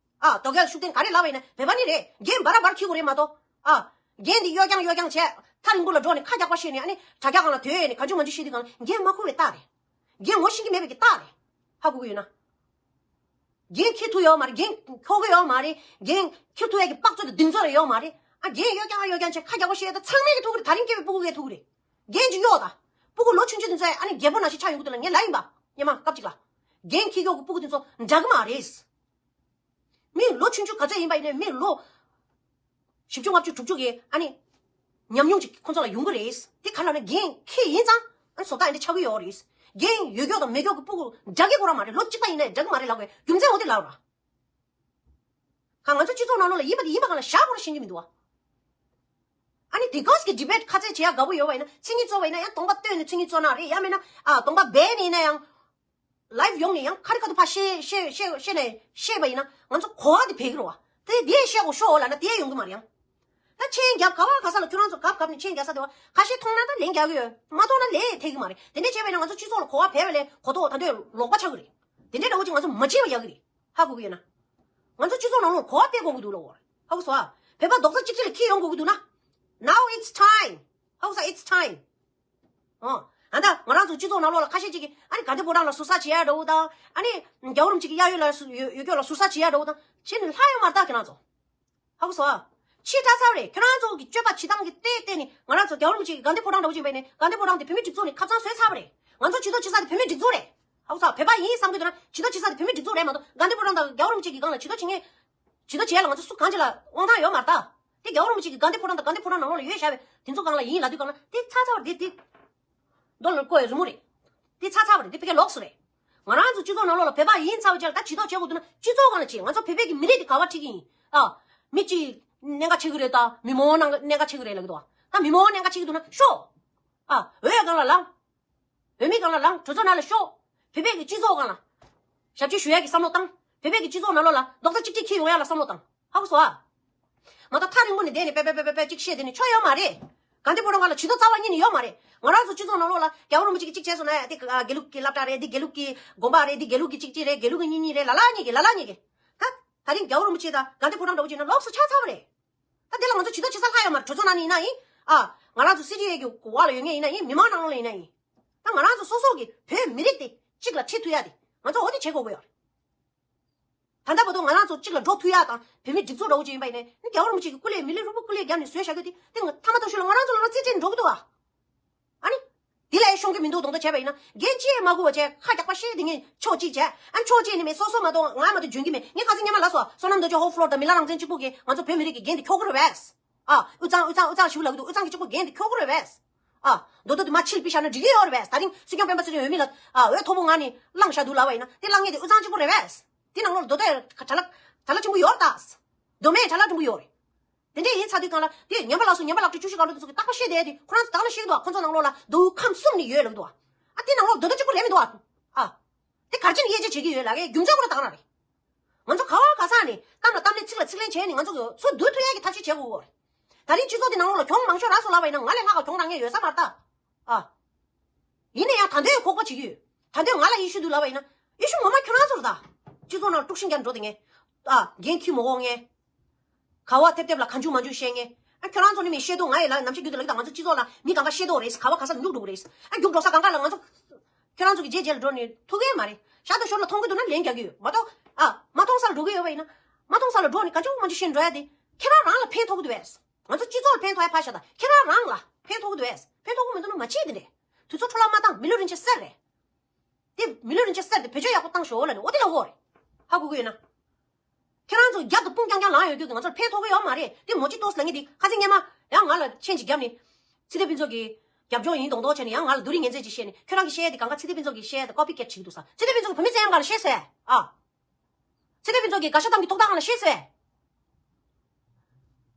ཨ་དོ་གལ་ཤུགས་ལྡན་ག་རེ་ལབ་པ་ཡིན་ན་བོད་པ་ནི་རེད། རྒན་འབའ་ར་འབའ་ར་འཁྱེར་དགོས་རེད་མ་གཏོགས། ཨ་རྒན་འདི་གཡོ་རྐྱང་གཡོ་རྐྱང་བྱས་ཐག་རིང་པོ་ལ་འགྲོ་ནས་ཁ་རྒྱག་པ་བཤད་ནས་ཨ་ནི་དྲ་རྒྱ་སྒང་ལ་སྡོད་ནས་གང་བྱུང་མ་བྱུང་བཤད་དུས་སྒང་ལ་རྒན་མ་ཁུག་པའི་རྟགས་རེད། རྒན་ངོ་ཤེས་ཀྱི་མེད་པའི་གི་རྟགས་རེད། ཧ་གོ་གི་ཡོད་ན། རྒན་འཁྱེར་ཐུབ་ཡོད་མ་རེད། རྒན་འཁྱོག་གི་ཡོད་མ་རེད། རྒན་འཁྱེར་ཐུབ་ཡ་གི་དཔག་ཚོད་དང་གདེང་ཚོད་ལ་ཡོད་མ་རེད། ཨ་རྒན་གཡོ་རྐྱང་ཨ་གཡོ་རྐྱང་བྱས་ཁ་རྒྱག་པ་བཤད་ད་ཚང་མས་གི་ཐུག་གི་རེད། ད་རིང་སྐྱེས་པའི་སྤུ་གུ་གིས་ཐུག་གི་རེད། རྒན་ཅིག་གཡོག་ད། སྤུ་གུ་ལོ་ཆུང་ཆུང་དེ་ཚོ་ཨ་ནི་རྒད་པོ་ནང་བཞིན་ཆགས་ཡོང་གི་འདུག་ལ་ངས་ལབ་ཡིན་པ། སྙེ་མ་སྐབས་གཅིག་ལ། རྒན་འཁྱེར་གཡོག་གི་སྤུ་གུ་དེ་ཚོ་འདྲ་གི་མ་རེད། མི་ལོ་ཆུང་ཆུང་ག་ཚོད་ཡིན་པ་ཡིན་ནའི་མི་ལོ་བཞི་བཅུ་ལྔ་བཅུ་དྲུག་ཅུ་གི་ཨ་ནི་ཉམས་མྱོང་ཅིག་ཁོང་ཚོ་ལ་ཡོང་གི་རེད། དེ་ག་ལ་ནི་རྒན་འཁྱེར་ཡིན་ཙང་ཨ་ནི་བཟོ་ལྟ་ཡིན་འདྲ་ཆགས་ཀྱི་ཡོད་རེད། རྒན་ཡོད་རྒྱུ་དང་མེད་རྒྱུ་གི་སྤུ་གུ་འདྲ་གི་ཁོ་རང་མ་རེད། ལོ་གཅིག་པ་ཡིན་ནའི་འདྲ་གི་མ་རེད་ལབ་དགོས་རྒྱུ་མཚན་འོ་དེ་ལབ་ར། ག་ང་ཚོ་སྤྱི་ཚོགས་ནང་ལོགས་ལ་ཡིན་པ་དེ་ཡིན་པ་གང་ལ་བཞག་དགོས་ར་ཤེས་ཀྱི་མི་འདུག་བ། ཨ་ནི་དེ་གོས་ཀྱི་ཌི་བེ་ཊི་ཁ་ཚད་བྱེད་ཡ་དགའ་པོ་ཡོད་པ་ཡིན་ན་མཚན་ཉིད་གཙོ་བ་ཡིན་ན་ཡང་གདོང་པ་སྟོན་ནས་མཚན་ཉིད་གཙོ་ན་རེད། ཡང་མིན་ན་ཨ་གདོང་པ་སྦས་ནས་ཡིན་ན་ཡང་། ལའིབ་ཡོང་ནས་ཡང་ཁ་རི་ཁ་ཐུག་ཕར་བཤད་བཤད་བཤད་བཤད་ནས་བཤད་པ་ཡིན་ན་ང་ཚོ་གོ་བ་དེ་འཕེལ་གི་རེད་བ། དེ་དེ་བཤད་དགོས་ཤོག་ལབ་ན་དེ་ཡོང་གི་མ་རེད་ཡང་། ད་མཆན་རྒྱབ་ག་བ་ག་ས་ལ་ཁྱོད་རང་ཚོ་གབ་གབ་ནས་མཆན་རྒྱག་ས་དེ་བ་ཁ་ཤས་མཐོང་ན་ད་ལན་རྒྱག་གི་ཡོད། མ་མཐོང་ན་ལན་ཐེབས་གི་མ་རེད། དེ་འདྲས་བྱས་པ་ཡིན་ན་ང་ཚོ་སྤྱི་ཚོགས་ལ་གོ་བ་འཕེལ་བ་ལས་གོ་རྟོགས་ད་འདོད་ལོག་པ་ཆགས་གི་རེད། དེ་འདྲས་འདྲ་བོ་ཅིག་ང་ཚོ་མ་བྱེད་པ་ཡག་གི་རེད། ཧ་གོ་གི་ཡོད་ན། ང་ཚོ་སྤྱི་ཚོགས་ནང་ལོགས་གོ་བ་སྤེལ་དགོས་ཀྱི་འདུག་ལབ་དགོས་རེད། ཧ་གོ་སོང་ཨ། བོད་པ་རྡོག་རྩ་གཅིག་སྒྲིལ་ལ་འཁྱེར་ཡོང་དགོས་ཀྱི་འདུག་ན། Now it's time. ཧ་གོ་སོང་། It's time. ཨོ། ཨ་ད་ང་རང་ཚོ་སྤྱི་ཚོགས་ནང་ལོགས་ལ་ཁ་ཤས་ཅིག་གིས་ཨ་ནི་དགའ་ལྡན་ཕོ་བྲང་ལ་ཟུར་ཟ་བྱེད་ཡ་འདྲ་བོ་དང་ཨ་ནི་རྒྱལ་བ་རིན་པོ་ཆེ་གི་གཡས་གཡོན་ལ་ཟུར་ཡོད་ཡོད་སྐྱོར་ལ་ཟུར་ཟ་བྱེད་ཡ་འདྲ་བོ་དང་བྱེད་ནས་ལྷག་ཡོད་མ་རེད་ད་ཁྱེད་རང་ཚོ། ཧ་གོ་སོང་ཨ། ཕྱི་དྲགས་ཚར་བ་རེད། ཁྱོད་རང་ཚོ་གི་སྤྱོད་པ་བྱེད་སྟངས་ཀྱི་ལྟས་བལྟས་ནས་ང་རང་ཚོ་རྒྱལ་བ་རིན་པོ་ཆེ་གི་དགའ་ལྡན་ཕོ་བྲང་འདྲ་བོ་ཅིག་ཡིན་པ་ཡིན་ནའི་དགའ་ལྡན་ཕོ་བྲང་དེ་བོད་མིའི་སྒྲིག་འཛུགས་ནས་ཁ་ཚང་བཟོས་ཚར་བ་རེད། ང་ཚོ་བྱི་དོར་བྱེད་ས་དེ་བོད་མིའི་སྒྲིག་འཛུགས་རེད། ཧ་གོ་སོང་ཨ། བོད་པ་ཡིན་བསམ་གི་འདུག་ན་བྱི་དོར་བྱེད་ས་དེ་བོད་མིའི་སྒྲིག་འཛུགས་རེད་མ་གཏོགས་དགའ་ལྡན་ཕོ་བྲང་དང་རྒྱལ་བ་རིན་པོ་ཆེ་གི་སྒང་ལ་བྱི་དོར་བྱེད་མཁན། བྱི་དོར་བྱེད་ཡ་ལ་ང་ཚོ་སུ་གང་ཅིག་ལ་དབང་ཐང་ཡོད་མ་རེད་ད། དེ་རྒྱལ་བ་རིན་པོ་ཆེ་གི་དགའ་ལྡན་ཕོ་བྲང་དང་དགའ་ལྡན་ཕོ་བྲང་ནང་ལོགས་ལ་ཡོད་བཞག་པའི་དེ་ཚོ་སྒང་ལ་ཡིན་ལབ་དུས་སྒང་ལ་དེ་ཚར་ཚར་བ་རེད་དེ། རྡོ་ལ་བརྐོས་ཡ་རི་མོ་རེད། དེ་ཚར་ཚར་བ་རེད། དེ་ཕ་གིར་ལོགས་སུ་རེད། ང་རང་ཚོ་སྤྱི་ཚོགས་ནང་ལོགས་ལ་བོད་པ་ཡིན་ཚར་བ་ཅིག་ལ་ད་བྱི་དོར་བྱེད་དགོས་འདུག་ན་སྤྱི་ཚོགས་སྒང་ལ་བྱེད། ང་ཚོ་བོད་པའི་གི་མི་རིགས་དེ་ག་པར་ཁྲིད་ཀྱི་ཡིན། ཨ། མི་གཅིག་གནད་འགག་ཆེ་གི་རེད་ད་མི་མང་ནང་གནད་འགག་ཆེ་གི་རེད་ལབ་ཀྱི་འདུག་ད་མི་མང་ནང་གནད་འགག་ཆེ་གི་འདུག་ན་ཤོག་ཨ། འོས་སྒང་ལ་ལངས། བོད་མི་སྒང་ལ་ལངས། གྲོས་ཚོགས་ནང་ལ་ཤོག་བོད་པའི་གི་སྤྱི་ཚོགས་སྒང་ལ། ཞབས་ཕྱི་ཞུ་ཡ་གི་བསམ་བློ་བཏང་། བོད་པའི་གི་སྤྱི་ཚོགས་ནང་ལོགས་ལ་རྡོག་རྩ་གཅིག་སྒྲིལ་འཁྱེར་ཡོང་ཡ་ལ་བསམ་བློ་བཏང་། ཧ་གོ་སོང་ཨ། མ་གཏོགས་ཐག་རིང་པོ་ནས་བསྡད་ནས་པེ་པེ་པེ་པེ་པེ་གཅིག་བཤད་དེ་ནི་ཆོ་ཡོད་མ་རེད། དགའ་ལྡན་ཕོ་བྲང་སྒང་ལ་བྱི་དོར་རྩ་བ་ཉིད་ནས་ཡོད་མ་རེད། ང་རང་ཚོ་སྤྱི་ཚོགས་ནང་ལོགས་ལ་རྒྱལ་བ་རིན་པོ་ཆེ་གིས་གཅིག་བྱས་སོང་ན་ཡ་དེ་དགེ་ལུགས་ཀྱི་སློབ་གྲྭ་རེད། འདི་དགེ་ལུགས་ཀྱི་དགོན་པ་རེད། འདི་དགེ་ལུགས་ཀྱི་གཅིག་གཅིག་རེད། དགེ་ལུགས་ཀྱི་གཉིས་གཉིས་རེད། ལ་ལ་གཉིས་ཀྱི་ལ་ལ་གཉིས་ཀྱི། ད་ད་རིང་རྒྱལ་བ་རིན་པོ་ཆེ་དང་དགའ་ལྡན་ཕོ་བྲང་འདྲ་བོ་བྱས་ན་ལོགས་སུ་ཆགས་ཚར་བ་རེད། ད་འདི་ལ་ང་ཚོ་བྱི་དོར་བྱེད་ས་ལྷག་ཡོད་མ་རེད། གྲོས་ཚོགས་ནང་ནས་ཡིན་ན་ཡིན། ཨ། ང་རང་ཚོ་སི་ཊི་ཨེ་གི་འོག་ལ་ཡོད་མཁན་ཡིན་ན་ཡིན། མི་མང་ནང་ལོགས་ལ་ཡིན་ན་ཡིན། ད་ང་རང་ཚོ་སོ་སོ་གི་བོད་མི་རིགས་དེ་གཅིག་ལ་ཁྲིད་ཐུབ་ཡ་དེ་ང་ཚོ་འོ་དེ་བྱེད་དགོས་ཀྱི་ཡོད་རེད། ད་ལྟ་བར་དུ་ང་རང་ཚོ་གཅིག་ལ་འགྲོ་ཐུབ་ཡ་དང་བོད་མིའི་སྒྲིག་འཛུགས་འདྲ་བོ་ཅིག་ཡིན་པ་ཡིན་ནའི་རྒྱལ་བ་རིན་པོ་ཆེ་གི་སྐུ་ལས་མི་ལས་རུ་པོ་སྐུ་ལས་བརྒྱབ་ནས་བཟོས་བཞག་རྒྱུ་དེ་དེ་ང་ཐ་མ་ཐོག་ཤོས་ལ་ང་རང་ཚོ་ལ་རྩིས་སྤྲད་འགྲོ་གི་འདུག་ཨ། ཨ་ནི། དེ་ལ་ཡང་ཤོང་གི་མི་འདུག་གདོང་ཐོག་བྱས་པ་ཡིན་ན་འགན་ཅི་ཡང་མ་འཁུར་བ་བྱས་ཁ་རྒྱག་པ་བཤད་དེ་ངས་ཕྱོགས་གཅིག་བྱས་ཨ་ནི་ཕྱོགས་གཅིག་ནས་མེད་སོ་སོ་མ་གཏོགས་ང་མ་གཏོགས་འཇོན་གྱི་མེད། ངས་ཁ་སང་ཉི་མ་ལ་སོ་བསོད་ནམས་རྡོ་རྗེ་ཧོབ་ཕློར་དང་མི་ལ་རང་བཙན་གཅིག་པུ་གིས་ང་ཚོ་བོད་མི་རིགས་ཀྱི་འགན་དེ་འཁྱོག་གི་རེད་བས། ཨ། དབུས་གཙང་དབུས་གཙང་དབུས་གཙང་ཞིག་ལབ་ཀྱི་འདུག་དབུས་གཙང་གི་གཅིག་པུ་འགན་དེ་འཁྱོག་གི་རེད་བས། ཨ། མདོ་སྟོད་དེ་མ་ཕྱིར་ཕུད་བཞག་ན་འགྲིག་གི་ཡོད་རེད་བས། ད་རིང་སྲིད་སྐྱོང་སྤེན་པ་ཚེ་རིང་འོས་མི་ལ་ཨ་འོས་ཐོ་ཕོག་ངང་ནས་བླངས་བཞག་འདུག་ལབ་པ་ཡིན་ན་དེ་བླངས་མཁན་དེ་དབུས་གཙང་གཅིག་པུ་རེད་བས། དེ་ནང་ལོགས་ལ་མདོ་སྟོད་གྲྭ་ལག་གྲྭ་ལག་ཆེན་པོ་ཡོད་རེད་ད། མདོ་སྨད་གྲྭ་ལག་ཆེན་པོ་ཡོད་རེད། དེ་འདྲས་ཡིན་ཚར་དུས་སྒང་ལ་དེ་ཉམས་པ་ལགས་སོ་ཉམས་པ་ལགས་ཀྱི་བཅུ་བཞི་སྒང་དྲུག་ཚོ་གི་རྟག་པར་བཤད་བསྡད་དེ་ཁོ་རང་ཚོ་ད་ལ་བཤད་ཀྱི་འདུག་ཁོ་ཚོ་ནང་ལོགས་ལ་མདོ་དབུས་ཁམས་གསུམ་ནས་ཡོད་ལབ་ཀྱི་འདུག་ཨ་དེ་ནང་ལོགས་མདོ་སྟོད་གཅིག་པུ་རེད་མི་འདུག་ཨ། ཨ། དེ་ག་རེ་བྱས་ནས་དབྱེ་འབྱེད་བྱེད་ཀྱི་ཡོད་ལབ་ཀྱི་རྒྱུ་མཚན་ཁོ་རང་ད་ག་རང་རེད། ང་ཚོ་ག་བ་ག་ས་ནས་གཏམ་ལ་གཏམ་ལན་ཚིག་ལ་ཚིག་ལན་བྱས་ནས་ང་ཚོ་གི་ཚུར་བསྡུ་ཐུབ་ཡ་གི་ཐབས་ཤེས་བྱེད་དགོས་ཀྱི་རེད། ད་རིང་སྤྱི་ཚོགས་དེ་ནང་ལོགས་ལ་གྱོང་མང་ཤོས་རག་སོང་ལབ་པ་ཡིན་ན་ང་ལས་ལྷག་ག་གྱོང་རག་མཁན་ཡོད་ས་མ་རེད་ད། ཨ། ཡིན་ན་ཡང་ད་ལྟའི་ཁོག་པ་བྱེད་ཀྱི་ཡོད། ད་ལྟའི་ང་ལ་ཨི་ཤུ་འདུག་ལབ་པ་ཡིན་ན་ཨི་ཤུ་ངོ་མ་ཁྱོད་རང་ཚོ་རེད་ད། སྤྱི་ཚོགས་ནང་དཀྲུག་ཤིང་རྒྱག་འགྲོ་དེ་ངས། ཨ། འགན་འཁྱེར་མ་དགོས་ངས། ག་བ་ཐེབས་ཐེབས་ལ་གང་བྱུང་མང་བྱུང་བཤད་ངས། ཨ་ཁྱོད་རང་ཚོ་ནི་མི་ཤེས་དོ་ང་ཡི་ལ་ནམ་ཞིག་རྒྱུན་དུ་ལ་ད་ང་ཚོ་སྤྱི་ཚོགས་ལ་མི་གང་ག་ཤེས་དོ་རེད། ག་བ་ག་ས་ཉུག་འགྲོ་གི་རེད། ཨ་རྒྱུག་འགྲོ་ས་གང་ག་ལ་ང་ཚོ་ཁྱོད་རང་ཚོ་གི་རྗེས་རྗེས་ལ་འགྲོ་ནས་ཐུག་གི་མ་རེད། ཤར་དང་ཤོར་ལ་མཐོང་གི་འདུག་ན་ལན་རྒྱག་གི་ཡོད་མ་གཏོགས། ཨ། མ་མཐོང་ས་ལ་འགྲོ་གི་ཡོད་པ་ཡིན་ན། མ་མཐོང་ས་ལ་འགྲོ་ནས་གང་བྱུང་མང་བྱུང་བཤད་འགྲོ་ཡ་དེ་ཁྱེད་རང་རང་ལ་ཕན་ཐོགས་ཀྱི་འདུག་བས། ང་ཚོ་སྤྱི་ཚོགས་ལ་ཕན་ཐོགས་ཡ་ཕར་བཞག་ད་ཁྱེད་རང་རང་ལ་ཕན་ཐོགས་ཀྱི་འདུག་བས། ཕན་ཐོགས་ཀྱི་མི་འདུག་ན་མ་བྱེད་དེ་འདྲས། དུས་ཚོད་འཕྲོ་བརླག་མ་བཏང་། མི་ལུས་རིན་ཆེན་གསེར་རེད། དེ་མི་ལུས་རིན་ཆེན་གསེར་དེ་བེད་སྤྱོད་ཡག་པོ་བཏང་ཤོག་ལབ་ནས་འོ་དེ་ལབ་དགོས་རེད། ཧ་གོ་གི་ཡོད་ན། ཁྱེད་རང་ཚོ་རྒྱབ་ཏུ་དཔུང་རྐྱང་རྐྱང་ལངས་ཡོད་དུས་ང་ཚོར་ཕན་ཐོགས་ཀྱི་ཡོད་མ་རེད། དེ་མོ་ཅི་ཏོག་ལ་ངེས་དེ་ཁ་སང་སྔོན་མ་ཡང་ང་ལ་མཆན་ཅིག་བརྒྱབ་ནས། སྤྱི་བདེ་ཕུན་ཚོགས་ཀྱི་རྒྱབ་ལྗོངས་ཡིན་མདོག་མདོག་བྱས་ནས་ཡང་ང་ལ་བསྡུ་རིག་ངན་ཚད་ཅིག་བཤད་ནས། ཁྱོད་རང་གི་བཤད་ཡ་དེ་གང་ག་སྤྱི་བདེ་ཕུན་ཚོགས་ཀྱི་བཤད་ཡ་དེ་ཀོ་པི་ཀེ་ཊི་བྱེད་ཀྱི་འདུག་ས། སྤྱི་བདེ་ཕུན་ཚོགས་བོད་མི་ཚེ་ཡང་གང་ལ་བཤད་ཟེར་ཨ། སྤྱི་བདེ་ཕུན་ཚོགས་ཀྱི་དགའ་ཤ་གཏམ་གྱི་ཐོག་མཐའ་གང་ལ་བཤད་ཟེར།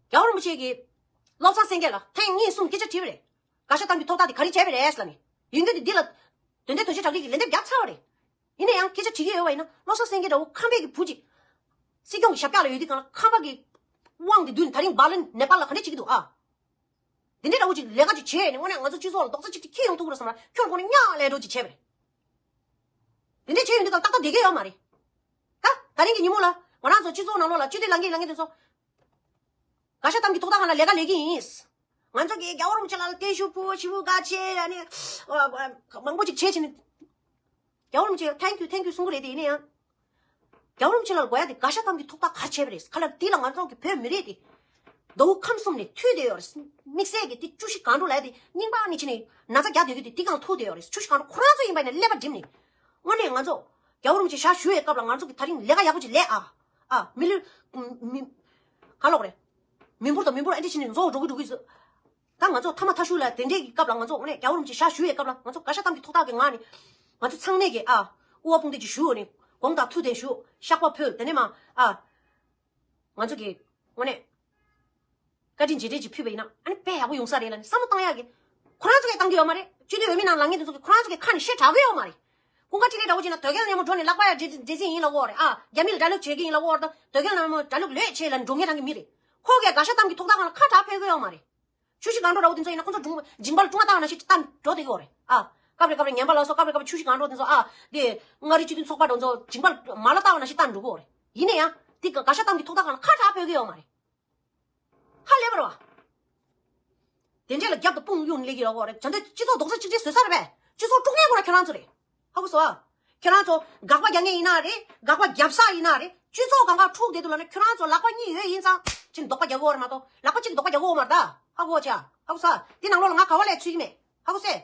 རྒྱལ་བ་རིན་པོ་ཆེ་གིས་བློ་བཟང་སེང་གེ་ལ་ཐེངས་གཉིས་གསུམ་སྐད་ཆ་དྲིས་པ་རེད། དགའ་ཤ་གཏམ་གྱི་ཐོག་མཐའ་དེ་ག་རེ་བྱས་པ་རེད་ལབ་ནས། ཡིན་དུས་དེ་འདི་ལ་དོན་ལྡན་དོན་ཆེན་གྲ་སྒྲིག་གིས་ལན་འདེབས་རྒྱག་ཚར་བ་རེད། ཡིན་ན་ཡང་སྐད་ཆ་དྲི་གི་ཡོད་པ་ཡིན་ན། བློ་བཟང་སེང་གེ་འདྲ་བོ་ཁམས་པའི་གི་བུ་ཅིག་སྲིད་སྐྱོང་གི་ཞབས་བཀྱག་ལ་ཡོད་དུས་གང་ལ་ཁམས་པ་གི་དབང་དེ་བསྡུས་ནས་ད་རིང་བར་ལན་ནེ་པཱལ་ལ་ག་འདྲས་བྱེད་ཀྱི་འདུག་ཨ། དེ་འདྲས་འདྲ་བོ་ཅིག་ལས་ཀ་ཅིག་བྱས་ནས་དངོས་གནས་ང་ཚོ་སྤྱི་ཚོགས་ལ་རྡོག་རྩ་གཅིག་སྒྲིལ་འཁྱེར་ཡོང་ཐུབ་ཀྱི་རེད་བསམ་ན། ཁྱོད་ཁོ་ན་གཉའ་ལས་འགྲོ་ཅིག་བྱས་པ་རེད། དེ་འདྲས་བྱས་ཡོང་དུས་གང་ལ་ཏག་ཏག་བསྡད་ཀྱི་ཡོད་མ་རེད། ད་ད་རིང་གི་ཉིན་མོ་ལ་ང་རང་ཚོ་སྤྱི་ཚོགས་ནང་ལོགས་ལ་སྤྱི་འཐུས་ལངས་མཁན་ལངས་མཁན་དེ་ཚོ། དགའ་ཤ་གཏམ་གྱི་ཐོག་མཐའ་གང་ལ་ལས་ཀ་ལས་ཀྱི་ཡིན། ང་ཚོ་གིས་རྒྱལ་བ་རིན་པོ་ཆེ་ལ་བརྟན་བཞུགས་ཕུལ། ཞེ་པོ་དགའ་ཆེ་ཨ་ནི་མང་པོ་ཅིག་བྱས་བྱས་ནས། རྒྱལ་བ་རིན་པོ་ཆེ་thank you thank you གསུང་གི་རེད་དེ། ཡིན་ན་ཡང་། རྒྱལ་བ་རིན་པོ་ཆེ་ལ་དགོས་ཡ་དེ་དགའ་ཤ་གཏམ་གྱི་ཐོག་མཐའ་ག་རེ་བྱས་པ་རེད། ག་ལ་དེ་ལ་ང་ཚོ་གི་བོད་མི་རིགས་དེ་མདོ་དབུས་ཁམས་གསུམ་ནས་ཐུག་བསྡད་ཡོད་རེད། དམིགས་བསལ་གྱི་དེ་བཅུ་བཞི་སྒང་དྲུག་ལབ་ཡ་དེ་རྙིང་པ་ནས་བྱས་ནས་ན་ཚ་རྒྱག་བསྡད་རྒྱུ་དེ་དེ་སྒང་ཐུག་བསྡད་ཡོད་རེད། བཅུ་བཞི་སྒང་དྲུག་ཁོ་རང་ཚོ་ཡིན་པ་ཡིན་ན་ཀླད་པ་འགྲིམ་ནས། དངོས་གནས་ང་ཚོ་རྒྱལ་བ་རིན་པོ་ཆེ་ཞབས་ཞུ་བའི་སྐབས་ལ་ང་ཚོ་གི་ད་རིང་ལས་ཀ་ཡག་པོ་ཅིག་ལས་ཨ། ཨ་མི་ལུས་མི་ག་ལབ་དགོས་རེད། མི་འབོར་དང་མི་འབོར་ཨ་འདྲས་བྱས་ནས་རྫོགས་འགྲོ་གི་འགྲོ་གི་ཟེར། ད་ང་ཚོ་མཐའ་མ་མཐའ་གཞུག་ལ་དེ་འདྲས་ཀྱི་སྐབས་ལ་ང་ཚོ་དངོས་གནས་རྒྱལ་བ་རིན་པོ་ཆེ་ཞབས་ཞུ་བའི་སྐབས་ལ་ང་ཚོ་དགའ་ཤ་གཏམ་གྱི་ཐོག་མཐའ་གི་ངང་ནས་ང་ཚོ་ཚང་མས་ཀྱི་ཨ་དབུ་བ་དཔུང་འདེགས་ཀྱི་ཞུ་ནས་དགོངས་དག་ཐུགས་དན་ཞུ། བཤགས་པ་ཕུལ། དེ་ནས་མ་ཨ་ང་ཚོ་གི་དངོས་གནས་བཀའ་དྲིན་རྗེས་དྲན་ཅིག་ཕུལ་བ་ཡིན་ན་ཨ་ནི་དཔེ་ཡག་པོ་ཡོང་ས་རེད་ལབ་ནས་བསམ་བློ་བཏང་ཡག་གི། ཁོ་རང་ཚོ་གིས་བཏང་གི་ཡོད་མ་རེད། སྤྱི་འཐུས་འོས་མི་ནང་ལངས་མཁན་དེ་ཚོ་གིས་ཁོ་རང་ཚོ་གི་ཁ་ནས་བཤད་དྲག་གི་ཡོད་མ་རེད། ཀུན་དགའ་འཕྲིན་ལས་འདྲ་བོ་བྱས་ན་དོལ་རྒྱལ་མཉམ་པོ་འགྲོ་ནས་ལག་པ་ཡ་འདྲེ་འདྲེ་སྲིན་ཡིན་ལབ་ཀྱི་ཡོད་རེད་ཨ། རྒྱ་མི་ལ་དགྲ་ལུགས་བྱེད་ཀྱི་ཡིན་ལབ་ཀྱི་ཡོད་རེད་ད། དོལ་རྒྱལ་ནང་མོ་དགྲ་ལུགས་ལོས་བྱེད་ལབ་འགྲོ་མཁན་རང་གི་མི་རེད། ཁོ་གིས་དགའ་ཤ་གཏམ་གྱི་ཐོག་མཐའ་གང་ལ་ཁ་བྲལ་ཕོད་ཀྱི་ཡོད་མ་རེད། ཆུ་བཞི་སྒང་དྲུག་འདྲ་བོ་དེ་ཚོ་ཡིན་ན་ཁོ་ཚོ་སྒྲུང་སྦྱིན་པ་ལ་ཀྲུང་ཨ་ཏང་ནང་བཞིན་ལྟ་འགྲོ་བསྡད་ཀྱི་ཡོད་རེད་ཨ། སྐབས་རེ་སྐབས་རེ་ངན་པ་ལ་སོགས་སྐབས་རེ་སྐབས་རེ་ཆུ་བཞི་སྒང་དྲུག་དེ་ཚོ་ཨ། དེ་མངའ་རིས་སྤྱི་མཐུན་ཚོགས་པ་འདྲ་ཚོ་སྦྱིན་པ་མ་ལ་ལྟ་བ་ནང་བཞིན་ལྟ་འགྲོ་གི་ཡོད་རེད། ཡིན་ན་ཡང་དེ་དགའ་ཤ་གཏམ་གྱི་ཐོག་མཐའ་གང་ལ་ཁ་བྲལ་ཕོད་ཀྱི་ཡོད་མ་རེད། ཧ་ལས་པ་རེད་བ། དེ་འདྲས་ལ་རྒྱབ་ཏུ་དཔུང་གཡུག་ནས་སླེབས་ཀྱི་ཡོད་རེད། བྱ་འདི་སྤྱི་ཚོགས་རྡོག་རྩ་གཅིག་སྒྲིལ་བཟོས་ས་རེད་པས། སྤྱི་ཚོགས་དཀྲུག་མཁན་ཁོ་རང་ཁྱོད་རང་ཚོ་རེད། ཧ་གོ་སོང་ཨ། ཁྱོད་རང་ཚོ་དགག་པ་རྒྱག་མཁན་ཡིན་ན་རེད། དགག་པ་རྒྱབ་ས་ཡིན་ན་རེད། སྤྱི་ཚོགས་གང་ག་འཁྲུག་བསྡད་འདུག་ལབ་ན་ཁྱོད་རང་ཚོ་ལག་པ་གཉིས་ཡོད་ཡིན་ཙང་ཅིག་དོགས་པ་རྒྱག་གི་ཡོད་རེད་མ་གཏོགས་ལག་པ་གཅིག་གིས་དོགས་པ་རྒྱག་གི་ཡོད་མ་རེད་ད། ཧ་གོ་ཅ། ཧ་གོ་ས། དེ་ནང་ལོགས་ལ་ང་ག་བ་ལས་ཚུད་ཀྱི་མེད། ཧ་གོ་སེ།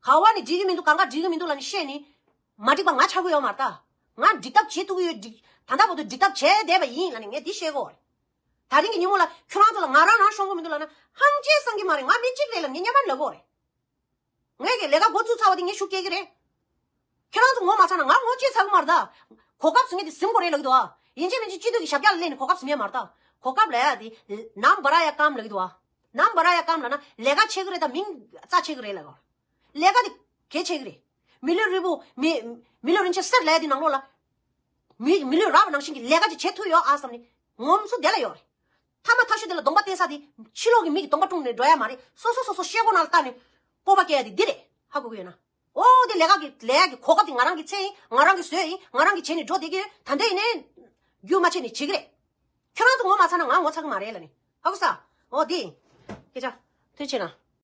ག་བ་ནས་འགྲིག་གི་མི་འདུག་གང་ག་འགྲིག་གི་མི་འདུག་ལབ་ནས་བཤད་ནས། མ་འགྲིག་པ་ང་ཆགས་ཀྱི་ཡོད་མ་རེད་ད། ང་འགྲིག་ཐབས་བྱེད་ཐུབ་ཀྱི་ཡོད། འགྲིག་ད་ལྟ་བར་དུ་འགྲིག་ཐབས་བྱས་བསྡད་པ་ཡིན་ལབ་ནས་ངས་འདི་བཤད་གོ་རེད། ད་རིང་གི་ཉིན་མོ་ལ་ཁྱོད་རང་ཚོ་ལ་ང་རང་རང་ཤོང་གི་མི་འདུག་ལབ་ན་ཧང་ཅེ་སང་གི་མ་རེད། ང་མི་གཅིག་རེད་ལབ་ངས་སྙན་པར་ལབ་གོ་རེད། ངས་ཀྱི་ལས་ཀ་འགོ་བཙུགས་ཚར་བ་དེ་ངས་ཤུགས་སྐྱེ་གི་རེད། ཁྱོད་རང་ཚོ་ངོ་མ་ཚ་ན་ང་ངོ་ཅི་ཚ་གི་མ་རེད་ད། གོ་སྐབས་ཟེར་མཁན་དེ་ཟིན་དགོས་རེད་ལབ་ཀྱི་འདུག་ཨ། ཡིན་གཅིག་མིན་གཅིག་སྤྱི་འཐུས་ཀྱི་ཞབས་བཀྱག་ལ་སླེབས་ནས་གོ་སྐབས་ཟིན་ཡ་མ་རེད་ད། གོ་སྐབས་ལབ་ཡ་དེ། ནམ་བར་ཡ་ཀམ་ལབ་ཀྱི་འདུག་ཨ། ནམ་བར་ཡ་ཀམ་ལབ་ན་ལས་ཀ་བྱེད་ཀྱི་རེད་ད་མིང་རྩ་ཆེ་གི་རེད་ལབ་ཀྱི་ཡོད་རེད། ལས་ཀ་དེ་གལ་ཆེ་གི་རེད། མི་ལུས་རིལ་པོ་མི་མི་ལུས་རིན་ཆེན་གསེར་ལབ་ཡ་དེ་ནང་ལོགས་ལ། མི་མི་ལུས་རག་པ་ནང་བཞིན་གྱི་ལས་ཀ་ཅིག་བྱེད་ཐུབ་ཡོད་ཨ་བསམ་ནས་ངོམ་སོ་དེ་ལ་ཡོད་རེད། མཐའ་མ་མཐའ་གཞུག་དེ་ལ་གདོང་པ་བསྟན་ས་དེ་ཕྱི་ལོགས་ཀྱི་མི་གི་གདོང་པ་བཀྲུངས་ནས་འགྲོ་ཡ་མ་རེད། སོ་སོ་སོ་སོ་ཤེལ་སྒོ་ནང་ལ་བལྟས་ནས་སྤོབས་པ་སྐྱེ་ཡ་དེ་འདི་རེད། ཧ་གོ་གི་ཡོད་ན། ཨོ་དེ་ལས་ཀ་གི་ལས་ཀ་གི་གོ་སྐབས་དེ་ང་རང་གི་འཚོལ་ཡིན། ང་རང་གི་བཟོས་ཡིན། ང་རང་གི་བྱས་ནས་འགྲོ་བསྡད་ཀྱི་ཡོད། ད་འདི་ཡིན་ནའི་རྒྱུ་མ་ཆད་ནས་བྱེད་ཀྱི་རེད། ཁྱོད་རང་ཚོ་ངོ་མ་ཚ་ན་ང་ངོ་ཚ་གི་མ་རེད་ལབ་ནས། ཧ་གོ་ས། ཨོ་དེ། སྐད་ཆ། ཐུགས་རྗེ་ཆེ་གནང་།